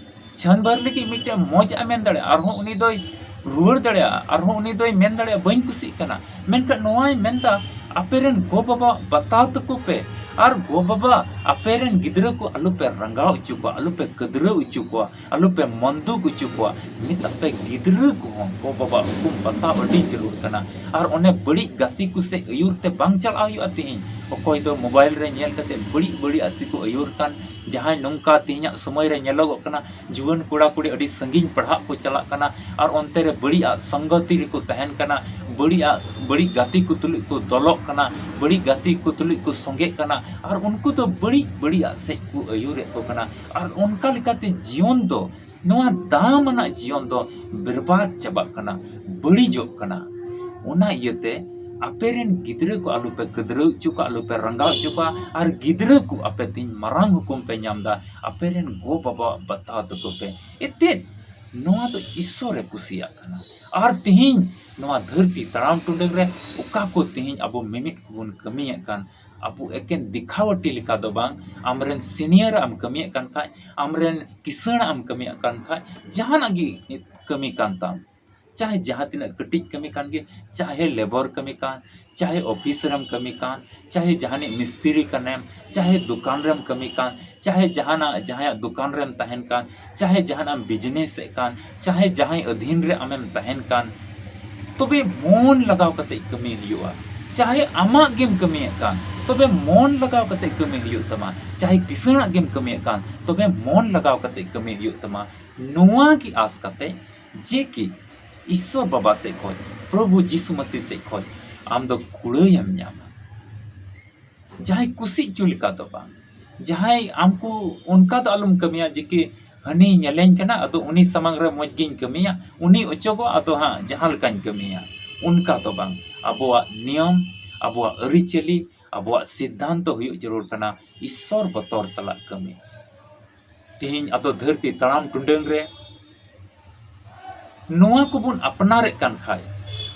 ᱪᱷᱟᱹᱱ ᱵᱷᱟᱨ ᱞᱟᱹᱜᱤᱫ ᱢᱤᱫᱴᱮᱱ ᱢᱚᱡᱽ ᱮ ᱢᱮᱱ ᱫᱟᱲᱮᱭᱟᱜᱼᱟ, ᱟᱨᱦᱚᱸ ᱩᱱᱤ ᱫᱚᱭ ᱨᱩᱣᱟᱹᱲ ᱫᱟᱲᱮᱭᱟᱜᱼᱟ, ᱟᱨᱦᱚᱸ ᱩᱱᱤ ᱫᱚᱭ ᱢᱮᱱ ᱫᱟᱲᱮᱭᱟᱜᱼᱟ, "ᱵᱟᱹᱧ ᱠᱩᱥᱤᱜ ᱠᱟᱱᱟ", ᱢᱮᱱᱠᱷᱟᱱ ᱱᱚᱣᱟᱭ ᱢᱮᱱᱫᱟ, ᱟᱯᱮ ᱨᱮᱱ ᱜᱚ ᱵᱟᱵᱟ ᱵᱟᱛᱟᱣ ᱛᱟᱠᱚ ᱯᱮ, ᱟᱨ ᱜᱚ ᱵᱟᱵᱟ ᱟᱯᱮ ᱨᱮᱱ ᱜᱤᱫᱽᱨᱟᱹ ᱠᱚ ᱟᱞᱚ ᱯᱮ ᱨᱟᱸᱜᱟᱣ ᱦᱚᱪᱚ ᱠᱚᱣᱟ, ᱟᱞᱚ ᱯᱮ ᱠᱟᱹᱫᱽᱨᱟᱹᱣ ᱦᱚᱪᱚ ᱠᱚᱣᱟ, ᱟᱞᱚ ᱯᱮ ᱢᱚᱱᱫᱩᱠ ᱦᱚᱪᱚ ᱠᱚᱣᱟ᱾ ᱢᱮᱛᱟᱜ ᱯᱮ ᱜᱤᱫᱽᱨᱟᱹ ᱠᱚᱦᱚᱸ ᱜᱚ ᱵᱟᱵᱟ ᱦᱩᱠᱩᱢ ᱵᱟᱛᱟᱣ ᱟᱹᱰᱤ ᱡᱟᱹᱨᱩᱲ ᱠᱟᱱᱟ᱾ ᱟᱨ ᱚᱱᱮ ᱵᱟᱹᱲᱤᱡ ᱜᱟᱛᱮ ᱠᱚ ᱥᱮᱫ ᱟᱹᱭᱩᱨ ᱛᱮ ᱵᱟᱝ ᱪᱟᱞᱟᱜ ᱦᱩᱭᱩᱜᱼᱟ᱾ ᱛᱮᱦᱮᱧ ᱚᱠᱚᱭ ᱫᱚ ᱢᱳᱵᱟᱭᱤᱞ ᱨᱮ ᱧᱮᱞ ᱠᱟᱛᱮ ᱵᱟᱹᱲᱤᱡ ᱵᱟᱹᱲᱤᱡ ᱟᱜ ᱥᱮᱫ ᱠᱚ ᱟᱹᱭᱩᱨ ᱠᱟᱱ, ᱡᱟᱦᱟᱸᱭ ᱱᱚᱝᱠᱟ ᱛᱮᱦᱮᱧᱟᱜ ᱥᱚᱢᱚᱭ ᱨᱮ ᱧᱮᱞᱚᱜᱚᱜ ᱠᱟᱱᱟ, ᱡᱩᱣᱟᱹᱱ ᱠᱚᱲᱟ ᱠᱩᱲᱤ ᱟᱹᱰᱤ ᱥᱟᱺᱜᱤᱧ ᱯᱟᱲᱦᱟᱜ ᱠᱚ ᱪᱟᱞᱟᱜ ᱠᱟᱱᱟ, ᱟᱨ ᱚᱱᱛᱮ ᱨᱮ ᱵᱟᱹᱲᱤᱡ ᱟᱜ ᱥᱚᱝᱜᱚᱛᱤ ᱨᱮᱠᱚ ᱛᱟᱦᱮᱱ ᱠᱟᱱᱟ, ᱵᱟᱹᱲᱤᱡ ᱟᱜ, ᱵᱟᱹᱲᱤᱡ ᱜᱟᱛᱮ ᱠᱚ ᱛᱩᱞᱩᱡ ᱠᱚ ᱫᱚᱞᱚᱜ ᱠᱟᱱᱟ, ᱵᱟᱹᱲᱤᱡ ᱜᱟᱛᱮ ᱠᱚ ᱛᱩᱞᱩᱡ ᱠᱚ ᱥᱚᱸᱜᱮᱜ ᱠᱟᱱᱟ, ᱟᱨ ᱩᱱᱠᱩ ᱫᱚ ᱵᱟᱹᱲᱤᱡ ᱵᱟᱹᱲᱤᱡ ᱟᱜ ᱥᱮᱫ ᱠᱚ ᱟᱹᱭᱩᱨᱮᱫ ᱠᱚ ᱠᱟᱱᱟ᱾ ᱟᱨ ᱚᱱᱠᱟ ᱞᱮᱠᱟᱛᱮ ᱡᱤᱭᱚᱱ ᱫᱚ, ᱱᱚᱣᱟ ᱫᱟᱢ ᱟᱱᱟᱜ ᱡᱤᱭᱚᱱ ᱫᱚ ᱵᱮᱨᱵᱟᱫ ᱪᱟᱵᱟᱜ ᱠᱟᱱᱟ, ᱵᱟᱹᱲᱤᱡᱚᱜ ᱠᱟᱱᱟ᱾ ᱚᱱᱟ ᱤᱭᱟᱹᱛᱮ ᱟᱯᱮ ᱨᱮᱱ ᱜᱤᱫᱽᱨᱟᱹ ᱠᱚ ᱟᱞᱚ ᱯᱮ ᱠᱟᱹᱫᱽᱨᱟᱹᱣ ᱦᱚᱪᱚ ᱠᱚᱣᱟ, ᱟᱞᱚ ᱯᱮ ᱨᱟᱸᱜᱟᱣ ᱦᱚᱪᱚ ᱠᱚᱣᱟ᱾ ᱟᱨ ᱜᱤᱫᱽᱨᱟᱹ ᱠᱚ ᱟᱯᱮ ᱛᱮᱦᱮᱧ ᱢᱟᱨᱟᱝ ᱦᱩᱠᱩᱢ ᱯᱮ ᱧᱟᱢ ᱮᱫᱟ, ᱟᱯᱮ ᱨᱮᱱ ᱜᱚ ᱵᱟᱵᱟᱣᱟᱜ ᱵᱟᱛᱟᱣ ᱛᱟᱠᱚ ᱯᱮ᱾ ᱮᱛᱮᱫ ᱱᱚᱣᱟ ᱫᱚ ᱤᱥᱥᱚᱨᱮ ᱠᱩᱥᱤᱭᱟᱜ ᱠᱟᱱᱟ᱾ ᱟᱨ ᱛᱮᱦᱮᱧ ᱱᱚᱣᱟ ᱫᱷᱟᱹᱨᱛᱤ ᱛᱟᱲᱟᱢ ᱴᱩᱰᱟᱹᱝ ᱨᱮ ᱚᱠᱟ ᱠᱚ ᱛᱮᱦᱮᱧ ᱟᱵᱚ ᱢᱤᱢᱤᱫ ᱠᱚᱵᱚᱱ ᱠᱟᱹᱢᱤᱭᱮᱫ ᱠᱟᱱ, ᱟᱵᱚ ᱮᱠᱮᱱ ᱫᱤᱠᱷᱟᱣᱟᱴᱤ ᱞᱮᱠᱟ ᱫᱚ ᱵᱟᱝ, ᱟᱢᱨᱮᱱ senior ᱮᱢ ᱠᱟᱹᱢᱤᱭᱮᱫ ᱠᱟᱱ ᱠᱷᱟᱡ, ᱟᱢᱨᱮᱱ ᱠᱤᱥᱟᱹᱬ ᱮᱢ ᱠᱟᱹᱢᱤᱭᱮᱫ ᱠᱟᱱ ᱠᱷᱟᱡ, ᱡᱟᱦᱟᱱᱟᱜ ᱜᱮ ᱠᱟᱹᱢᱤ ᱠᱟᱱ ᱛᱟᱢ, ᱪᱟᱦᱮ ᱡᱟᱦᱟᱸ ᱛᱤᱱᱟᱹᱜ ᱠᱟᱹᱴᱤᱡ ᱠᱟᱹᱢᱤ ᱠᱟᱱ ᱜᱮ, ᱪᱟᱦᱮ labour ᱠᱟᱹᱢᱤ ᱠᱟᱱ, ᱪᱟᱦᱮ office ᱨᱮᱢ ᱠᱟᱹᱢᱤ ᱠᱟᱱ, ᱪᱟᱦᱮ ᱡᱟᱦᱟᱱᱤᱡ ᱢᱤᱥᱛᱨᱤ ᱠᱟᱱᱮᱢ, ᱪᱟᱦᱮ ᱫᱚᱠᱟᱱ ᱨᱮᱢ ᱠᱟᱹᱢᱤ ᱠᱟᱱ, ᱪᱟᱦᱮ ᱡᱟᱦᱟᱱᱟᱜ, ᱡᱟᱦᱟᱸᱭᱟᱜ ᱫᱚᱠᱟᱱ ᱨᱮᱢ ᱛᱟᱦᱮᱱ ᱠᱟᱱ, ᱪᱟᱦᱮ ᱡᱟᱦᱟᱱᱟᱜ ᱮᱢ business ᱮᱫ ᱠᱟᱱ, ᱪᱟᱦᱮ ᱡᱟᱦᱟᱸᱭ ᱟᱹᱫᱷᱤᱱ ᱨᱮ ᱟᱢᱮᱢ ᱛᱟᱦᱮᱱ ᱠᱟᱱ, ᱛᱚᱵᱮ ᱢᱚᱱ ᱞᱟᱜᱟᱣ ᱠᱟᱛᱮ ᱠᱟᱹᱢᱤ ᱦᱩᱭᱩᱜᱼᱟ᱾ ᱪᱟᱦᱮ ᱟᱢᱟᱜ ᱜᱮᱢ ᱠᱟᱹᱢᱤᱭᱮᱫ ᱠᱟᱱ, ᱛᱚᱵᱮ ᱢᱚᱱ ᱞᱟᱜᱟᱣ ᱠᱟᱛᱮ ᱠᱟᱹᱢᱤ ᱦᱩᱭᱩᱜ ᱛᱟᱢᱟ᱾ ᱪᱟᱦᱮ ᱠᱤᱥᱟᱹᱬᱟᱜ ᱜᱮᱢ ᱠᱟᱹᱢᱤᱭᱮᱫ ᱠᱟᱱ, ᱛᱚᱵᱮ ᱢᱚᱱ ᱞᱟᱜᱟᱣ ᱠᱟᱛᱮ ᱠᱟᱹᱢᱤ ᱦᱩᱭᱩᱜ ᱛᱟᱢᱟ᱾ ᱱᱚᱣᱟ ᱜᱮ ᱟᱥ ᱠᱟᱛᱮ ᱡᱮ ᱠᱤ ᱤᱥᱥᱚᱨ ᱵᱟᱵᱟ ᱥᱮᱫ ᱠᱷᱚᱡ, ᱯᱨᱚᱵᱷᱩ ᱡᱤᱥᱩ ᱢᱟᱹᱥᱤ ᱥᱮᱫ ᱠᱷᱚᱡ ᱟᱢ ᱫᱚ ᱠᱩᱲᱟᱹᱭᱮᱢ ᱧᱟᱢᱟ᱾ ᱡᱟᱦᱟᱸᱭ ᱠᱩᱥᱤ ᱦᱚᱪᱚ ᱞᱮᱠᱟ ᱫᱚ ᱵᱟᱝ, ᱡᱟᱦᱟᱸᱭ ᱟᱢ ᱠᱚ ᱚᱱᱠᱟ ᱫᱚ ᱟᱞᱚᱢ ᱠᱟᱹᱢᱤᱭᱟ ᱡᱮ ᱠᱤ ᱦᱟᱹᱱᱤ ᱧᱮᱞᱮᱧ ᱠᱟᱱᱟ, ᱟᱫᱚ ᱩᱱᱤ ᱥᱟᱢᱟᱝ ᱨᱮ ᱢᱚᱡᱽ ᱜᱤᱧ ᱠᱟᱹᱢᱤᱭᱟ, ᱩᱱᱤ ᱚᱪᱚᱜᱚᱜ, ᱟᱫᱚ ᱦᱟᱸᱜ ᱡᱟᱦᱟᱸ ᱞᱮᱠᱟᱧ ᱠᱟᱹᱢᱤᱭᱟ, ᱚᱱᱠᱟ ᱫᱚ ᱵᱟᱝ᱾ ᱟᱵᱚᱣᱟᱜ ᱱᱤᱭᱚᱢ, ᱟᱵᱚᱣᱟᱜ ᱟᱹᱨᱤᱪᱟᱹᱞᱤ, ᱟᱵᱚᱣᱟᱜ ᱥᱤᱫᱽᱫᱷᱟᱱᱛᱚ ᱦᱩᱭᱩᱜ ᱡᱟᱹᱨᱩᱲ ᱠᱟᱱᱟ ᱤᱥᱥᱚᱨ ᱵᱚᱛᱚᱨ ᱥᱟᱞᱟᱜ ᱠᱟᱹᱢᱤ᱾ ᱛᱮᱦᱮᱧ ᱟᱫᱚ ᱫᱷᱟᱹᱨᱛᱤ ᱛᱟᱲᱟᱢ ᱴᱩᱰᱟᱹᱝ ᱨᱮ ᱱᱚᱣᱟ ᱠᱚᱵᱚᱱ ᱟᱯᱱᱟᱨᱮᱫ ᱠᱟᱱ ᱠᱷᱟᱡ,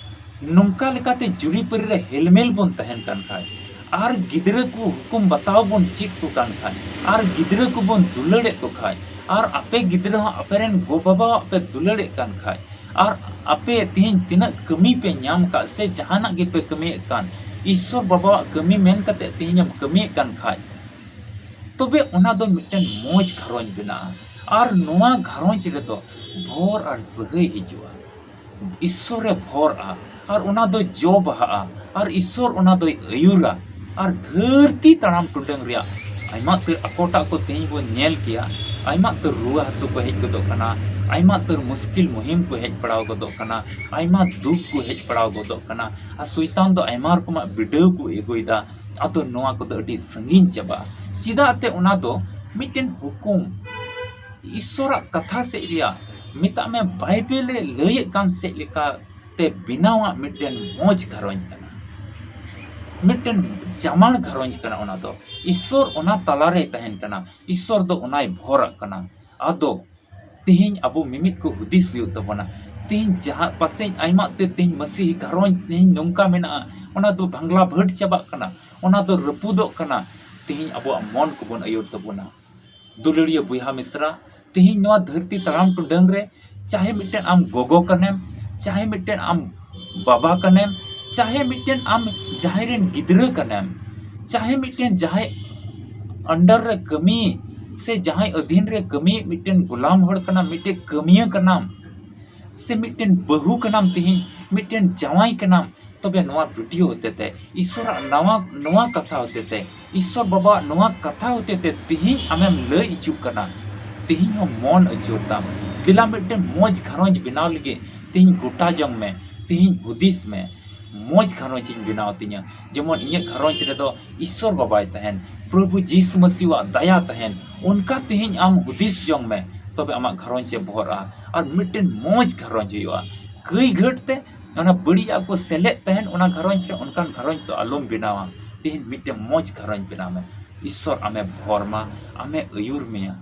ᱱᱚᱝᱠᱟ ᱞᱮᱠᱟᱛᱮ ᱡᱩᱨᱤᱯᱟᱹᱨᱤ ᱨᱮ ᱦᱮᱞᱢᱮᱞ ᱵᱚᱱ ᱛᱟᱦᱮᱱ ᱠᱟᱱ ᱠᱷᱟᱡ, ᱟᱨ ᱜᱤᱫᱽᱨᱟᱹ ᱠᱚ ᱦᱩᱠᱩᱢ ᱵᱟᱛᱟᱣ ᱵᱚᱱ ᱪᱮᱫ ᱠᱚ ᱠᱟᱱ ᱠᱷᱟᱡ, ᱟᱨ ᱜᱤᱫᱽᱨᱟᱹ ᱠᱚᱵᱚᱱ ᱫᱩᱞᱟᱹᱲᱮᱫ ᱠᱚ ᱠᱷᱟᱡ, ᱟᱨ ᱟᱯᱮ ᱜᱤᱫᱽᱨᱟᱹ ᱦᱚᱸ ᱟᱯᱮᱨᱮᱱ ᱜᱚ ᱵᱟᱵᱟᱣᱟᱜ ᱯᱮ ᱫᱩᱞᱟᱹᱲᱮᱫ ᱠᱟᱱ ᱠᱷᱟᱡ, ᱟᱨ ᱟᱯᱮ ᱛᱮᱦᱮᱧ ᱛᱤᱱᱟᱹᱜ ᱠᱟᱹᱢᱤ ᱯᱮ ᱧᱟᱢ ᱠᱟᱜ ᱥᱮ ᱡᱟᱦᱟᱱᱟᱜ ᱜᱮᱯᱮ ᱠᱟᱹᱢᱤᱭᱮᱫ ᱠᱟᱱ, ᱤᱥᱥᱚᱨ ᱵᱟᱵᱟᱣᱟᱜ ᱠᱟᱹᱢᱤ ᱢᱮᱱ ᱠᱟᱛᱮ ᱛᱮᱦᱮᱧ ᱮᱢ ᱠᱟᱹᱢᱤᱭᱮᱫ ᱠᱟᱱ ᱠᱷᱟᱡ, ᱛᱚᱵᱮ ᱚᱱᱟ ᱫᱚ ᱢᱤᱫᱴᱮᱱ ᱢᱚᱡᱽ ᱜᱷᱟᱨᱚᱸᱡᱽ ᱵᱮᱱᱟᱜᱼᱟ᱾ ᱟᱨ ᱱᱚᱣᱟ ᱜᱷᱟᱨᱚᱸᱡᱽ ᱨᱮᱫᱚ ᱵᱷᱚᱨ ᱟᱨ ᱥᱟᱹᱦᱟᱹᱭ ᱦᱤᱡᱩᱜᱼᱟ᱾ ᱤᱥᱥᱚᱨᱮ ᱵᱷᱚᱨᱟ ᱟᱨ ᱚᱱᱟ ᱫᱚ ᱡᱚ ᱵᱟᱦᱟᱜᱼᱟ ᱟᱨ ᱤᱥᱥᱚᱨ ᱚᱱᱟ ᱫᱚᱭ ᱟᱹᱭᱩᱨᱟ᱾ ᱟᱨ ᱫᱷᱟᱹᱨᱛᱤ ᱛᱟᱲᱟᱢ ᱴᱩᱰᱟᱹᱝ ᱨᱮᱭᱟᱜ ᱟᱭᱢᱟ ᱩᱛᱟᱹᱨ ᱟᱠᱚᱴᱟᱜ ᱠᱚ ᱛᱮᱦᱮᱧ ᱵᱚᱱ ᱧᱮᱞ ᱠᱮᱭᱟ, ᱟᱭᱢᱟ ᱩᱛᱟᱹᱨ ᱨᱩᱣᱟᱹ ᱦᱟᱹᱥᱩ ᱠᱚ ᱦᱮᱡ ᱜᱚᱫᱚᱜ ᱠᱟᱱᱟ, ᱟᱭᱢᱟ ᱩᱛᱟᱹᱨ ᱢᱩᱥᱠᱤᱞ ᱢᱩᱦᱤᱢ ᱠᱚ ᱦᱮᱡ ᱯᱟᱲᱟᱣ ᱜᱚᱫᱚᱜ ᱠᱟᱱᱟ, ᱟᱭᱢᱟ ᱫᱩᱠ ᱠᱚ ᱦᱮᱡ ᱯᱟᱲᱟᱣ ᱜᱚᱫᱚᱜ ᱠᱟᱱᱟ᱾ ᱟᱨ ᱥᱚᱭᱛᱟᱱ ᱫᱚ ᱟᱭᱢᱟ ᱨᱚᱠᱚᱢᱟᱜ ᱵᱤᱰᱟᱹᱣ ᱠᱚ ᱟᱹᱜᱩᱭᱮᱫᱟ᱾ ᱟᱫᱚ ᱱᱚᱣᱟ ᱠᱚᱫᱚ ᱟᱹᱰᱤ ᱥᱟᱺᱜᱤᱧ ᱪᱟᱵᱟᱜᱼᱟ᱾ ᱪᱮᱫᱟᱜ ᱛᱮ ᱚᱱᱟ ᱫᱚ ᱢᱤᱫᱴᱮᱱ ᱦᱩᱠᱩᱢ, ᱤᱥᱥᱚᱨᱟᱜ ᱠᱟᱛᱷᱟ ᱥᱮᱫ ᱨᱮᱭᱟᱜ, ᱢᱮᱛᱟᱜ ᱢᱮ ᱵᱟᱭᱵᱮᱞᱮ ᱞᱟᱹᱭᱮᱫ ᱠᱟᱱ ᱥᱮᱫ ᱞᱮᱠᱟᱛᱮ ᱵᱮᱱᱟᱣᱟᱜ ᱢᱤᱫᱴᱮᱱ ᱢᱚᱡᱽ ᱜᱷᱟᱨᱚᱸᱡᱽ ᱠᱟᱱᱟ, ᱢᱤᱫᱴᱮᱱ ᱡᱟᱢᱟᱲ ᱜᱷᱟᱨᱚᱸᱡᱽ ᱠᱟᱱᱟ᱾ ᱚᱱᱟ ᱫᱚ ᱤᱥᱥᱚᱨ ᱚᱱᱟ ᱛᱟᱞᱟᱨᱮᱭ ᱛᱟᱦᱮᱱ ᱠᱟᱱᱟ, ᱤᱥᱥᱚᱨ ᱫᱚ ᱚᱱᱟᱭ ᱵᱷᱚᱨᱟᱜ ᱠᱟᱱᱟ᱾ ᱟᱫᱚ ᱛᱮᱦᱮᱧ ᱟᱵᱚ ᱢᱤᱢᱤᱫ ᱠᱚ ᱦᱩᱫᱤᱥ ᱦᱩᱭᱩᱜ ᱛᱟᱵᱚᱱᱟ, ᱛᱮᱦᱮᱧ ᱡᱟᱦᱟᱸ ᱯᱟᱥᱮᱡ ᱟᱭᱢᱟ ᱛᱮ ᱛᱮᱦᱮᱧ ᱢᱟᱹᱥᱤᱦᱤ ᱜᱷᱟᱨᱚᱸᱡᱽ ᱛᱮᱦᱮᱧ ᱱᱚᱝᱠᱟ ᱢᱮᱱᱟᱜᱼᱟ, ᱚᱱᱟ ᱫᱚ ᱵᱷᱟᱝᱞᱟ ᱵᱷᱟᱹᱴ ᱪᱟᱵᱟᱜ ᱠᱟᱱᱟ, ᱚᱱᱟ ᱫᱚ ᱨᱟᱹᱯᱩᱫᱚᱜ ᱠᱟᱱᱟ᱾ ᱛᱮᱦᱮᱧ ᱟᱵᱚᱣᱟᱜ ᱢᱚᱱ ᱠᱚᱵᱚᱱ ᱟᱹᱭᱩᱨ ᱛᱟᱵᱚᱱᱟ᱾ ᱫᱩᱞᱟᱹᱲᱤᱭᱟᱹ ᱵᱚᱭᱦᱟ ᱢᱤᱥᱨᱟ, ᱛᱮᱦᱮᱧ ᱱᱚᱣᱟ ᱫᱷᱟᱹᱨᱛᱤ ᱛᱟᱲᱟᱢ ᱴᱩᱰᱟᱹᱝ ᱨᱮ ᱪᱟᱦᱮ ᱢᱤᱫᱴᱮᱱ ᱟᱢ ᱜᱚᱜᱚ ᱠᱟᱱᱮᱢ, ᱪᱟᱦᱮ ᱢᱤᱫᱴᱮᱱ ᱟᱢ ᱵᱟᱵᱟ ᱠᱟᱱᱮᱢ, ᱪᱟᱦᱮ ᱢᱤᱫᱴᱮᱱ ᱟᱢ ᱡᱟᱦᱟᱸᱭ ᱨᱮᱱ ᱜᱤᱫᱽᱨᱟᱹ ᱠᱟᱱᱮᱢ, ᱪᱟᱦᱮ ᱢᱤᱫᱴᱮᱱ ᱡᱟᱦᱟᱸᱭ under ᱨᱮ ᱠᱟᱹᱢᱤ ᱥᱮ ᱡᱟᱦᱟᱸᱭ ᱟᱹᱫᱷᱤᱱ ᱨᱮ ᱠᱟᱹᱢᱤ ᱢᱤᱫᱴᱮᱱ ᱜᱩᱞᱟᱢ ᱦᱚᱲ ᱠᱟᱱᱟᱢ, ᱢᱤᱫᱴᱮᱱ ᱠᱟᱹᱢᱤᱭᱟᱹ ᱠᱟᱱᱟᱢ, ᱥᱮ ᱢᱤᱫᱴᱮᱱ ᱵᱟᱹᱦᱩ ᱠᱟᱱᱟᱢ, ᱛᱮᱦᱮᱧ ᱢᱤᱫᱴᱮᱱ ᱡᱟᱶᱟᱭ ᱠᱟᱱᱟᱢ, ᱛᱚᱵᱮ ᱱᱚᱣᱟ video ᱦᱚᱛᱮᱛᱮ, ᱤᱥᱚᱨᱟᱜ ᱱᱟᱣᱟ, ᱱᱚᱣᱟ ᱠᱟᱛᱷᱟ ᱦᱚᱛᱮᱛᱮ, ᱤᱥᱚᱨ ᱵᱟᱵᱟᱣᱟᱜ ᱱᱚᱣᱟ ᱠᱟᱛᱷᱟ ᱦᱚᱛᱮᱛᱮ ᱛᱮᱦᱮᱧ ᱟᱢᱮᱢ ᱞᱟᱹᱭ ᱦᱚᱪᱚᱜ ᱠᱟᱱᱟ᱾ ᱛᱮᱦᱮᱧ ᱦᱚᱸ ᱢᱚᱱ ᱟᱹᱪᱩᱨ ᱛᱟᱢ᱾ ᱫᱮᱞᱟ ᱢᱤᱫᱴᱮᱱ ᱢᱚᱡᱽ ᱜᱷᱟᱨᱚᱸᱡᱽ ᱵᱮᱱᱟᱣ ᱞᱟᱹᱜᱤᱫ ᱛᱮᱦᱮᱧ ᱜᱚᱴᱟ ᱡᱚᱝ ᱢᱮ, ᱛᱮᱦᱮᱧ ᱦᱩᱫᱤᱥ ᱢᱮ, ᱢᱚᱡᱽ ᱜᱷᱟᱨᱚᱸᱡᱽ ᱤᱧ ᱵᱮᱱᱟᱣ ᱛᱤᱧᱟᱹ, ᱡᱮᱢᱚᱱ ᱤᱧᱟᱹᱜ ᱜᱷᱟᱨᱚᱸᱡᱽ ᱨᱮᱫᱚ ᱤᱥᱚᱨ ᱵᱟᱵᱟᱭ ᱛᱟᱦᱮᱱ, ᱯᱨᱚᱵᱷᱩ ᱡᱤᱥᱩ ᱢᱟᱹᱥᱤᱣᱟᱜ ᱫᱟᱭᱟ ᱛᱟᱦᱮᱱ, ᱚᱱᱠᱟ ᱛᱮᱦᱮᱧ ᱟᱢ ᱦᱩᱫᱤᱥ ᱡᱚᱝ ᱢᱮ, ᱛᱚᱵᱮ ᱟᱢᱟᱜ ᱜᱷᱟᱨᱚᱸᱡᱽ ᱮ ᱵᱚᱦᱚᱨᱚᱜᱼᱟ ᱟᱨ ᱢᱤᱫᱴᱮᱱ ᱢᱚᱡᱽ ᱜᱷᱟᱨᱚᱸᱡᱽ ᱦᱩᱭᱩᱜᱼᱟ᱾ ᱠᱟᱹᱭ ᱜᱷᱟᱹᱴ ᱛᱮ ᱚᱱᱟ ᱵᱟᱹᱲᱤᱡᱟᱜ ᱠᱚ ᱥᱮᱞᱮᱫ ᱛᱟᱦᱮᱱ, ᱚᱱᱟ ᱜᱷᱟᱨᱚᱸᱡᱽ ᱨᱮ ᱚᱱᱠᱟᱱ ᱜᱷᱟᱨᱚᱸᱡᱽ ᱫᱚ ᱟᱞᱚᱢ ᱵᱮᱱᱟᱣᱟ᱾ ᱛᱮᱦᱮᱧ ᱢᱤᱫᱴᱮᱱ ᱢᱚᱡᱽ ᱜᱷᱟᱨᱚᱸᱡᱽ ᱵᱮᱱᱟᱣ ᱢᱮ᱾ ᱤᱥᱚᱨ ᱟᱢᱮ ᱵᱚᱦᱚᱨ ᱢᱟ, ᱟᱢᱮ ᱟᱹᱭᱩᱨ ᱢᱮᱭᱟ᱾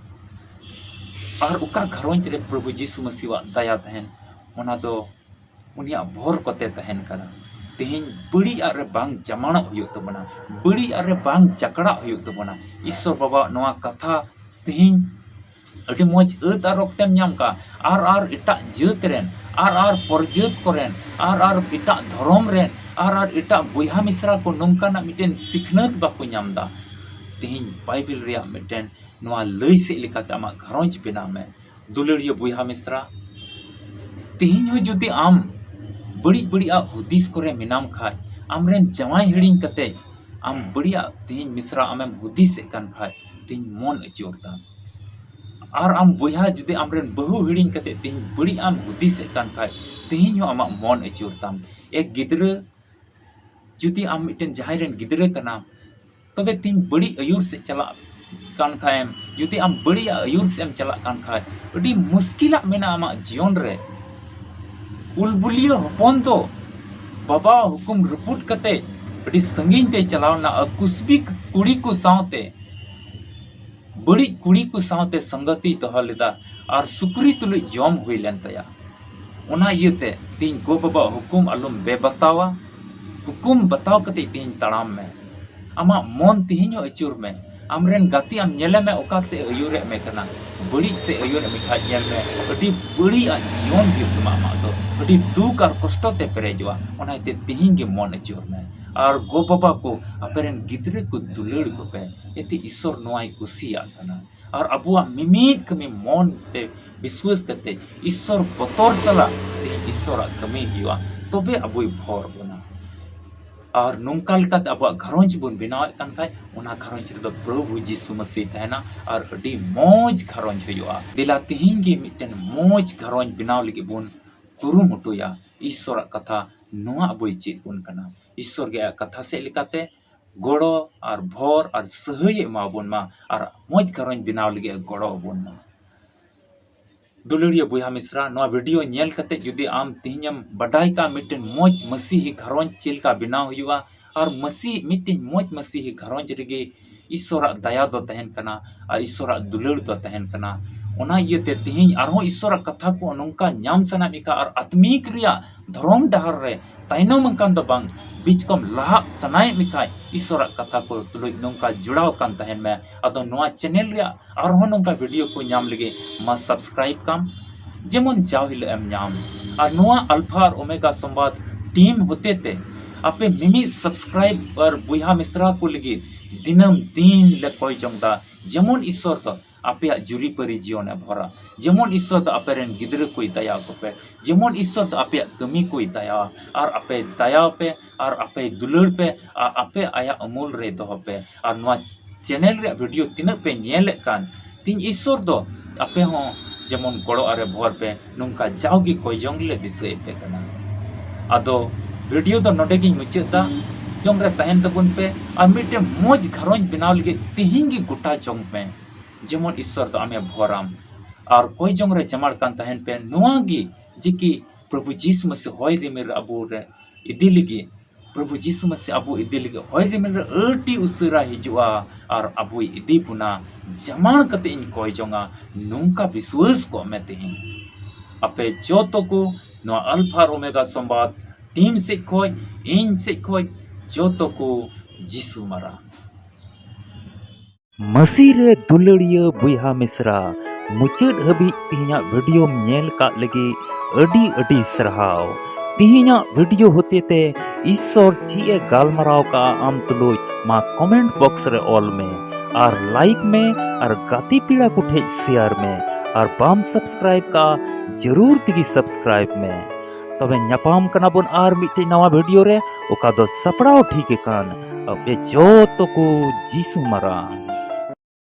ᱟᱨ ᱚᱠᱟ ᱜᱷᱟᱨᱚᱸᱡᱽ ᱨᱮ ᱯᱨᱚᱵᱷᱩ ᱡᱤᱥᱩ ᱢᱟᱹᱥᱤᱣᱟᱜ ᱫᱟᱭᱟ ᱛᱟᱦᱮᱱ, ᱚᱱᱟ ᱫᱚ ᱩᱱᱤᱭᱟᱜ ᱵᱷᱚᱨ ᱠᱚᱛᱮ ᱛᱟᱦᱮᱱ ᱠᱟᱱᱟ᱾ ᱛᱮᱦᱮᱧ ᱵᱟᱹᱲᱤᱡᱟᱜ ᱨᱮ ᱵᱟᱝ ᱡᱟᱢᱟᱲᱚᱜ ᱦᱩᱭᱩᱜ ᱛᱟᱵᱚᱱᱟ, ᱵᱟᱹᱲᱤᱡᱟᱜ ᱨᱮ ᱵᱟᱝ ᱡᱟᱠᱲᱟᱜ ᱦᱩᱭᱩᱜ ᱛᱟᱵᱚᱱᱟ᱾ ᱤᱥᱚᱨ ᱵᱟᱵᱟᱣᱟᱜ ᱱᱚᱣᱟ ᱠᱟᱛᱷᱟ ᱛᱮᱦᱮᱧ ᱟᱹᱰᱤ ᱢᱚᱡᱽ ᱟᱹᱛ ᱟᱨ ᱚᱠᱛᱮᱢ ᱧᱟᱢ ᱠᱟᱜᱼᱟ᱾ ᱟᱨ, ᱟᱨ ᱮᱴᱟᱜ ᱡᱟᱹᱛ ᱨᱮᱱ, ᱟᱨ, ᱟᱨ ᱯᱚᱨᱡᱟᱹᱛ ᱠᱚᱨᱮᱱ, ᱟᱨ, ᱟᱨ ᱮᱴᱟᱜ ᱫᱷᱚᱨᱚᱢ ᱨᱮᱱ, ᱟᱨ, ᱟᱨ ᱮᱴᱟᱜ ᱵᱚᱭᱦᱟ ᱢᱤᱥᱨᱟ ᱠᱚ ᱱᱚᱝᱠᱟᱱᱟᱜ ᱢᱤᱫᱴᱮᱱ ᱥᱤᱠᱷᱱᱟᱹᱛ ᱵᱟᱠᱚ ᱧᱟᱢ ᱮᱫᱟ᱾ ᱛᱮᱦᱮᱧ ᱵᱟᱭᱵᱮᱞ ᱨᱮᱭᱟᱜ ᱢᱤᱫᱴᱮᱱ ᱱᱚᱣᱟ ᱞᱟᱹᱭ ᱥᱮᱫ ᱞᱮᱠᱟᱛᱮ ᱟᱢᱟᱜ ᱜᱷᱟᱨᱚᱸᱡᱽ ᱵᱮᱱᱟᱣ ᱢᱮ᱾ ᱫᱩᱞᱟᱹᱲᱤᱭᱟᱹ ᱵᱚᱭᱦᱟ ᱢᱤᱥᱨᱟ, ᱛᱮᱦᱮᱧ ᱦᱚᱸ ᱡᱩᱫᱤ ᱟᱢ ᱵᱟᱹᱲᱤᱡ ᱵᱟᱹᱲᱤᱡᱟᱜ ᱦᱩᱫᱤᱥ ᱠᱚᱨᱮ ᱢᱮᱱᱟᱢ ᱠᱷᱟᱡ, ᱟᱢᱨᱮᱱ ᱡᱟᱶᱟᱭ ᱦᱤᱲᱤᱧ ᱠᱟᱛᱮ ᱟᱢ ᱵᱟᱹᱲᱤᱡᱟᱜ ᱛᱮᱦᱮᱧ ᱢᱤᱥᱨᱟ ᱟᱢᱮᱢ ᱦᱩᱫᱤᱥᱮᱫ ᱠᱟᱱ ᱠᱷᱟᱡ, ᱛᱮᱦᱮᱧ ᱢᱚᱱ ᱟᱹᱪᱩᱨ ᱛᱟᱢ᱾ ᱟᱨ ᱟᱢ ᱵᱚᱭᱦᱟ ᱡᱩᱫᱤ ᱟᱢᱨᱮᱱ ᱵᱟᱹᱦᱩ ᱦᱤᱲᱤᱧ ᱠᱟᱛᱮ ᱛᱮᱦᱮᱧ ᱵᱟᱹᱲᱤᱡ ᱟᱢ ᱦᱩᱫᱤᱥᱮᱫ ᱠᱟᱱ ᱠᱷᱟᱡ, ᱛᱮᱦᱮᱧ ᱦᱚᱸ ᱟᱢᱟᱜ ᱢᱚᱱ ᱟᱹᱪᱩᱨ ᱛᱟᱢ᱾ ᱮ ᱜᱤᱫᱽᱨᱟᱹ, ᱡᱩᱫᱤ ᱟᱢ ᱢᱤᱫᱴᱮᱱ ᱡᱟᱦᱟᱸᱭ ᱨᱮᱱ ᱜᱤᱫᱽᱨᱟᱹ ᱠᱟᱱᱟᱢ, ᱛᱚᱵᱮ ᱛᱮᱦᱮᱧ ᱵᱟᱹᱲᱤᱡ ᱟᱹᱭᱩᱨ ᱥᱮᱫ ᱪᱟᱞᱟᱜ ᱠᱟᱱ ᱠᱷᱟᱡ ᱮᱢ, ᱡᱩᱫᱤ ᱟᱢ ᱵᱟᱹᱲᱤᱡᱟᱜ ᱟᱹᱭᱩᱨ ᱥᱮᱫ ᱮᱢ ᱪᱟᱞᱟᱜ ᱠᱟᱱ ᱠᱷᱟᱡ, ᱟᱹᱰᱤ ᱢᱩᱥᱠᱤᱞᱟᱜ ᱢᱮᱱᱟᱜᱼᱟ ᱟᱢᱟᱜ ᱡᱤᱭᱚᱱ ᱨᱮ᱾ ᱩᱞᱵᱩᱞᱤᱭᱟᱹ ᱦᱚᱯᱚᱱ ᱫᱚ ᱵᱟᱵᱟᱣᱟᱜ ᱦᱩᱠᱩᱢ ᱨᱟᱹᱯᱩᱫ ᱠᱟᱛᱮ ᱟᱹᱰᱤ ᱥᱟᱺᱜᱤᱧ ᱛᱮᱭ ᱪᱟᱞᱟᱣ ᱮᱱᱟ᱾ ᱟᱨ ᱠᱩᱥᱵᱤ ᱠᱩᱲᱤ ᱠᱚ ᱥᱟᱶᱛᱮ, ᱵᱟᱹᱲᱤᱡ ᱠᱩᱲᱤ ᱠᱚ ᱥᱟᱶᱛᱮ ᱥᱚᱝᱜᱚᱛᱤᱭ ᱫᱚᱦᱚ ᱞᱮᱫᱟ ᱟᱨ ᱥᱩᱠᱨᱤ ᱛᱩᱞᱩᱡ ᱡᱚᱢ ᱦᱩᱭ ᱞᱮᱱ ᱛᱟᱭᱟ᱾ ᱚᱱᱟ ᱤᱭᱟᱹᱛᱮ ᱛᱮᱦᱮᱧ ᱜᱚ ᱵᱟᱵᱟᱣᱟᱜ ᱦᱩᱠᱩᱢ ᱟᱞᱚᱢ ᱵᱮᱵᱟᱛᱟᱣᱟ᱾ ᱦᱩᱠᱩᱢ ᱵᱟᱛᱟᱣ ᱠᱟᱛᱮ ᱛᱮᱦᱮᱧ ᱛᱟᱲᱟᱢ ᱢᱮ᱾ ᱟᱢᱟᱜ ᱢᱚᱱ ᱛᱮᱦᱮᱧ ᱦᱚᱸ ᱟᱹᱪᱩᱨ ᱢᱮ᱾ ᱟᱢᱨᱮᱱ ᱜᱟᱛᱮ ᱟᱢ ᱧᱮᱞᱮ ᱢᱮ ᱚᱠᱟ ᱥᱮᱫ ᱟᱹᱭᱩᱨᱮᱫ ᱢᱮ ᱠᱟᱱᱟ, ᱵᱟᱹᱲᱤᱡ ᱥᱮᱫ ᱟᱹᱭᱩᱨᱮᱫ ᱢᱮ ᱠᱷᱟᱡ ᱧᱮᱞ ᱢᱮ ᱟᱹᱰᱤ ᱵᱟᱹᱲᱤᱡ ᱟᱜ ᱡᱤᱭᱚᱱ ᱦᱩᱭᱩᱜ ᱛᱟᱢᱟ ᱟᱢᱟᱜ ᱫᱚ, ᱟᱹᱰᱤ ᱫᱩᱠ ᱟᱨ ᱠᱚᱥᱴᱚ ᱛᱮ ᱯᱮᱨᱮᱡᱚᱜᱼᱟ᱾ ᱚᱱᱟ ᱤᱭᱟᱹᱛᱮ ᱛᱮᱦᱮᱧ ᱜᱮ ᱢᱚᱱ ᱟᱹᱪᱩᱨ ᱢᱮ᱾ ᱟᱨ ᱜᱚ ᱵᱟᱵᱟ ᱠᱚ ᱟᱯᱮᱨᱮᱱ ᱜᱤᱫᱽᱨᱟᱹ ᱠᱚ ᱫᱩᱞᱟᱹᱲ ᱠᱚᱯᱮ, ᱮᱛᱮ ᱤᱥᱥᱚᱨ ᱱᱚᱣᱟᱭ ᱠᱩᱥᱤᱭᱟᱜ ᱠᱟᱱᱟ᱾ ᱟᱨ ᱟᱵᱚᱣᱟᱜ ᱢᱤᱢᱤᱫ ᱠᱟᱹᱢᱤ ᱢᱚᱱ ᱛᱮ ᱵᱤᱥᱣᱟᱹᱥ ᱠᱟᱛᱮ ᱤᱥᱥᱚᱨ ᱵᱚᱛᱚᱨ ᱥᱟᱞᱟᱜ ᱛᱮᱦᱮᱧ ᱤᱥᱥᱚᱨᱟᱜ ᱠᱟᱹᱢᱤ ᱦᱩᱭᱩᱜᱼᱟ, ᱛᱚᱵᱮ ᱟᱵᱚᱭ ᱵᱷᱚᱨ ᱵᱚᱱᱟ᱾ ᱟᱨ ᱱᱚᱝᱠᱟ ᱞᱮᱠᱟᱛᱮ ᱟᱵᱚᱣᱟᱜ ᱜᱷᱟᱨᱚᱸᱡᱽ ᱵᱚᱱ ᱵᱮᱱᱟᱣᱮᱫ ᱠᱟᱱ ᱠᱷᱟᱡ, ᱚᱱᱟ ᱜᱷᱟᱨᱚᱸᱡᱽ ᱨᱮᱫᱚ ᱯᱨᱚᱵᱷᱩ ᱡᱤᱥᱩ ᱢᱟᱹᱥᱤ ᱛᱟᱦᱮᱱᱟ ᱟᱨ ᱟᱹᱰᱤ ᱢᱚᱡᱽ ᱜᱷᱟᱨᱚᱸᱡᱽ ᱦᱩᱭᱩᱜᱼᱟ᱾ ᱫᱮᱞᱟ ᱛᱮᱦᱮᱧ ᱜᱮ ᱢᱤᱫᱴᱮᱱ ᱢᱚᱡᱽ ᱜᱷᱟᱨᱚᱸᱡᱽ ᱵᱮᱱᱟᱣ ᱞᱟᱹᱜᱤᱫ ᱵᱚᱱ ᱠᱩᱨᱩᱢᱩᱴᱩᱭᱟ᱾ ᱤᱥᱥᱚᱨᱟᱜ ᱠᱟᱛᱷᱟ ᱱᱚᱣᱟ ᱟᱵᱚᱭ ᱪᱮᱫ ᱵᱚᱱ ᱠᱟᱱᱟ᱾ ᱤᱥᱥᱚᱨ ᱜᱮ ᱟᱭᱟᱜ ᱠᱟᱛᱷᱟ ᱥᱮᱫ ᱞᱮᱠᱟᱛᱮ ᱜᱚᱲᱚ ᱟᱨ ᱵᱷᱚᱨ ᱟᱨ ᱥᱟᱹᱦᱟᱹᱭ ᱮ ᱮᱢᱟ ᱵᱚᱱ ᱢᱟ ᱟᱨ ᱢᱚᱡᱽ ᱜᱷᱟᱨᱚᱸᱡᱽ ᱵᱮᱱᱟᱣ ᱞᱟᱹᱜᱤᱫ ᱮ ᱜᱚᱲᱚ ᱟᱵᱚᱱ ᱢᱟ᱾ ᱫᱩᱞᱟᱹᱲᱤᱭᱟᱹ ᱵᱚᱭᱦᱟ ᱢᱤᱥᱨᱟ, ᱱᱚᱣᱟ ᱵᱷᱤᱰᱤᱭᱳ ᱧᱮᱞ ᱠᱟᱛᱮ ᱡᱩᱫᱤ ᱟᱢ ᱛᱮᱦᱮᱧᱮᱢ ᱵᱟᱰᱟᱭ ᱠᱟᱜᱼᱟ ᱢᱤᱫᱴᱮᱱ ᱢᱚᱡᱽ ᱢᱟᱹᱥᱤᱦᱤ ᱜᱷᱟᱨᱚᱸᱡᱽ ᱪᱮᱫ ᱞᱮᱠᱟ ᱵᱮᱱᱟᱣ ᱦᱩᱭᱩᱜᱼᱟ, ᱟᱨ ᱢᱟᱹᱥᱤ ᱢᱤᱫᱴᱮᱱ ᱢᱚᱡᱽ ᱢᱟᱹᱥᱤᱦᱤ ᱜᱷᱟᱨᱚᱸᱡᱽ ᱨᱮᱜᱮ ᱤᱥᱥᱚᱨᱟᱜ ᱫᱟᱭᱟ ᱫᱚ ᱛᱟᱦᱮᱱ ᱠᱟᱱᱟ ᱟᱨ ᱤᱥᱥᱚᱨᱟᱜ ᱫᱩᱞᱟᱹᱲ ᱫᱚ ᱛᱟᱦᱮᱱ ᱠᱟᱱᱟ᱾ ᱚᱱᱟ ᱤᱭᱟᱹᱛᱮ ᱛᱮᱦᱮᱧ ᱟᱨᱦᱚᱸ ᱤᱥᱥᱚᱨᱟᱜ ᱠᱟᱛᱷᱟ ᱠᱚ ᱱᱚᱝᱠᱟ ᱧᱟᱢ ᱥᱟᱱᱟᱭᱮᱫ ᱢᱮ ᱠᱷᱟᱱ ᱟᱨ ᱟᱛᱢᱤᱠ ᱨᱮᱭᱟᱜ ᱫᱷᱚᱨᱚᱢ ᱰᱟᱦᱟᱨ ᱨᱮ ᱛᱟᱭᱱᱚᱢ ᱟᱠᱟᱱ ᱫᱚ ᱵᱟᱝ, ᱵᱤᱪᱠᱚᱢ ᱞᱟᱦᱟᱜ ᱥᱟᱱᱟᱭᱮᱫ ᱢᱮ ᱠᱷᱟᱱ ᱤᱥᱥᱚᱨᱟᱜ ᱠᱟᱛᱷᱟ ᱠᱚ ᱛᱩᱞᱩᱡ ᱱᱚᱝᱠᱟ ᱡᱚᱲᱟᱣ ᱠᱟᱱ ᱛᱟᱦᱮᱱ ᱢᱮ᱾ ᱟᱫᱚ ᱱᱚᱣᱟ ᱪᱮᱱᱮᱞ ᱨᱮᱭᱟᱜ ᱟᱨᱦᱚᱸ ᱱᱚᱝᱠᱟ ᱵᱷᱤᱰᱤᱭᱳ ᱠᱚ ᱧᱟᱢ ᱞᱟᱹᱜᱤᱫ ᱢᱟ ᱥᱟᱵᱥᱠᱨᱟᱭᱤᱵ ᱠᱟᱢ, ᱡᱮᱢᱚᱱ ᱡᱟᱣ ᱦᱤᱞᱳᱜ ᱮᱢ ᱧᱟᱢ᱾ ᱟᱨ ᱱᱚᱣᱟ ᱟᱞᱯᱷᱟ ᱟᱨ ᱳᱢᱮᱜᱟ ᱥᱚᱢᱵᱟᱫ ᱴᱤᱢ ᱦᱚᱛᱮ ᱛᱮ ᱟᱯᱮ ᱢᱤᱢᱤᱫ ᱥᱟᱵᱥᱠᱨᱟᱭᱤᱵᱟᱨ ᱵᱚᱭᱦᱟ ᱢᱤᱥᱨᱟ ᱠᱚ ᱞᱟᱹᱜᱤᱫ ᱫᱤᱱᱟᱹᱢ ᱫᱤᱱ ᱞᱮ ᱠᱚᱭ ᱡᱚᱝ ᱫᱟ, ᱡᱮᱢᱚᱱ ᱤᱥᱥᱚᱨ ᱫᱚ ᱟᱯᱮᱭᱟᱜ ᱡᱩᱨᱤᱯᱟᱹᱨᱤ ᱡᱤᱭᱚᱱ ᱮ ᱵᱷᱚᱨᱟ, ᱡᱮᱢᱚᱱ ᱤᱥᱥᱚᱨ ᱫᱚ ᱟᱯᱮ ᱨᱮᱱ ᱜᱤᱫᱽᱨᱟᱹ ᱠᱚᱭ ᱫᱟᱭᱟ ᱟᱠᱚ ᱯᱮ, ᱡᱮᱢᱚᱱ ᱤᱥᱥᱚᱨ ᱫᱚ ᱟᱯᱮᱭᱟᱜ ᱠᱟᱹᱢᱤ ᱠᱚᱭ ᱫᱟᱭᱟ, ᱟᱨ ᱟᱯᱮ ᱫᱟᱭᱟ ᱯᱮ ᱟᱨ ᱟᱯᱮ ᱫᱩᱞᱟᱹᱲ ᱯᱮ ᱟᱨ ᱟᱯᱮ ᱟᱭᱟᱜ ᱩᱢᱩᱞ ᱨᱮ ᱫᱚᱦᱚ ᱯᱮ᱾ ᱟᱨ ᱱᱚᱣᱟ ᱪᱮᱱᱮᱞ ᱨᱮᱭᱟᱜ ᱵᱷᱤᱰᱤᱭᱳ ᱛᱤᱱᱟᱹᱜ ᱯᱮ ᱧᱮᱞᱮᱫ ᱠᱟᱱ, ᱛᱤᱧ ᱤᱥᱥᱚᱨ ᱫᱚ ᱟᱯᱮ ᱦᱚᱸ ᱡᱮᱢᱚᱱ ᱜᱚᱲᱚ ᱟᱨᱮ ᱵᱷᱚᱨ ᱯᱮ, ᱱᱚᱝᱠᱟ ᱡᱟᱣᱜᱮ ᱠᱚᱭ ᱡᱚᱝ ᱞᱮ ᱫᱤᱥᱟᱹᱭᱮᱫ ᱯᱮ ᱠᱟᱱᱟ᱾ ᱟᱫᱚ ᱵᱷᱤᱰᱤᱭᱳ ᱫᱚ ᱱᱚᱰᱮ ᱜᱤᱧ ᱢᱩᱪᱟᱹᱫ ᱫᱟ᱾ ᱡᱚᱝ ᱨᱮ ᱛᱟᱦᱮᱱ ᱛᱟᱵᱚᱱ ᱯᱮ ᱟᱨ ᱢᱤᱫᱴᱮᱱ ᱢᱚᱡᱽ ᱜᱷᱟᱨᱚᱸᱡᱽ ᱵᱮᱱᱟᱣ ᱞᱟᱹᱜᱤᱫ ᱛᱮᱦᱮᱧ ᱜᱮ ᱜᱚᱴᱟ ᱡᱚᱝ ᱯᱮ, ᱡᱮᱢᱚᱱ ᱤᱥᱥᱚᱨ ᱫᱚ ᱟᱢᱮ ᱵᱷᱚᱨᱟᱢ᱾ ᱟᱨ ᱠᱚᱭ ᱡᱚᱝ ᱨᱮ ᱡᱟᱢᱟᱲ ᱠᱟᱱ ᱛᱟᱦᱮᱱ ᱯᱮ ᱱᱚᱣᱟ ᱜᱮ, ᱡᱮ ᱠᱤ ᱯᱨᱚᱵᱷᱩ ᱡᱤᱥᱩ ᱢᱟᱹᱥᱤ ᱦᱚᱭ ᱨᱤᱢᱤᱞ ᱨᱮ ᱟᱵᱚ ᱨᱮ ᱤᱫᱤ ᱞᱟᱹᱜᱤᱫ, ᱯᱨᱚᱵᱷᱩ ᱡᱤᱥᱩ ᱢᱟᱹᱥᱤ ᱟᱵᱚ ᱤᱫᱤ ᱞᱟᱹᱜᱤᱫ ᱦᱚᱭ ᱨᱤᱢᱤᱞ ᱨᱮ ᱟᱹᱰᱤ ᱩᱥᱟᱹᱨᱟ ᱦᱤᱡᱩᱜᱼᱟ ᱟᱨ ᱟᱵᱚᱭ ᱤᱫᱤ ᱵᱚᱱᱟ᱾ ᱡᱟᱢᱟᱲ ᱠᱟᱛᱮ ᱤᱧ ᱠᱚᱭ ᱡᱚᱝᱟ, ᱱᱚᱝᱠᱟ ᱵᱤᱥᱣᱟᱹᱥ ᱠᱚᱜ ᱢᱮ ᱛᱮᱦᱮᱧ᱾ ᱟᱯᱮ ᱡᱚᱛᱚ ᱠᱚ ᱱᱚᱣᱟ ᱟᱞᱯᱷᱟ ᱟᱨ ᱳᱢᱮᱜᱟ ᱥᱚᱢᱵᱟᱫ ᱴᱤᱢ ᱥᱮᱫ ᱠᱷᱚᱡ, ᱤᱧ ᱥᱮᱫ ᱠᱷᱚᱡ ᱡᱚᱛᱚ ᱠᱚ ᱡᱤᱥᱩ ᱢᱟᱨᱟᱝ᱾ ᱢᱟᱹᱥᱤ ᱨᱮ ᱫᱩᱞᱟᱹᱲᱤᱭᱟᱹ ᱵᱚᱭᱦᱟ ᱢᱤᱥᱨᱟ, ᱢᱩᱪᱟᱹᱫ ᱦᱟᱹᱵᱤᱡ ᱛᱤᱦᱤᱧᱟᱜ ᱵᱷᱤᱰᱤᱭᱳᱢ ᱧᱮᱞ ᱠᱟᱜ ᱞᱟᱹᱜᱤᱫ ᱟᱹᱰᱤ ᱟᱹᱰᱤ ᱥᱟᱨᱦᱟᱣ᱾ ᱛᱤᱦᱤᱧᱟᱜ ᱵᱷᱤᱰᱤᱭᱳ ᱦᱚᱛᱮᱛᱮ ᱤᱥᱥᱚᱨ ᱪᱮᱫ ᱮ ᱜᱟᱞᱢᱟᱨᱟᱣ ᱠᱟᱜᱼᱟ ᱟᱢ ᱛᱩᱞᱩᱡ, ᱢᱟ ᱠᱚᱢᱮᱱᱴ ᱵᱚᱠᱥ ᱨᱮ ᱚᱞ ᱢᱮ ᱟᱨ ᱞᱟᱭᱤᱠ ᱢᱮ ᱟᱨ ᱜᱟᱛᱮ ᱯᱮᱲᱟ ᱠᱚ ᱴᱷᱮᱡ ᱥᱮᱭᱟᱨ ᱢᱮ ᱟᱨ ᱵᱟᱢ ᱥᱟᱵᱥᱠᱨᱟᱭᱤᱵ ᱠᱟᱜᱼᱟ, ᱡᱟᱹᱨᱩᱲ ᱛᱮᱜᱮ ᱥᱟᱵᱥᱠᱨᱟᱭᱤᱵ ᱢᱮ᱾ ᱛᱚᱵᱮ ᱧᱟᱯᱟᱢ ᱠᱟᱱᱟ ᱵᱚᱱ ᱟᱨ ᱢᱤᱫᱴᱮᱡ ᱱᱟᱣᱟ ᱵᱷᱤᱰᱤᱭᱳ ᱨᱮ, ᱚᱠᱟ ᱫᱚ ᱥᱟᱯᱲᱟᱣ ᱴᱷᱤᱠ ᱟᱠᱟᱱ ᱟᱯᱮ ᱡᱚᱛᱚ ᱠᱚ ᱡᱤᱥᱩ ᱢᱟᱨᱟᱝ᱾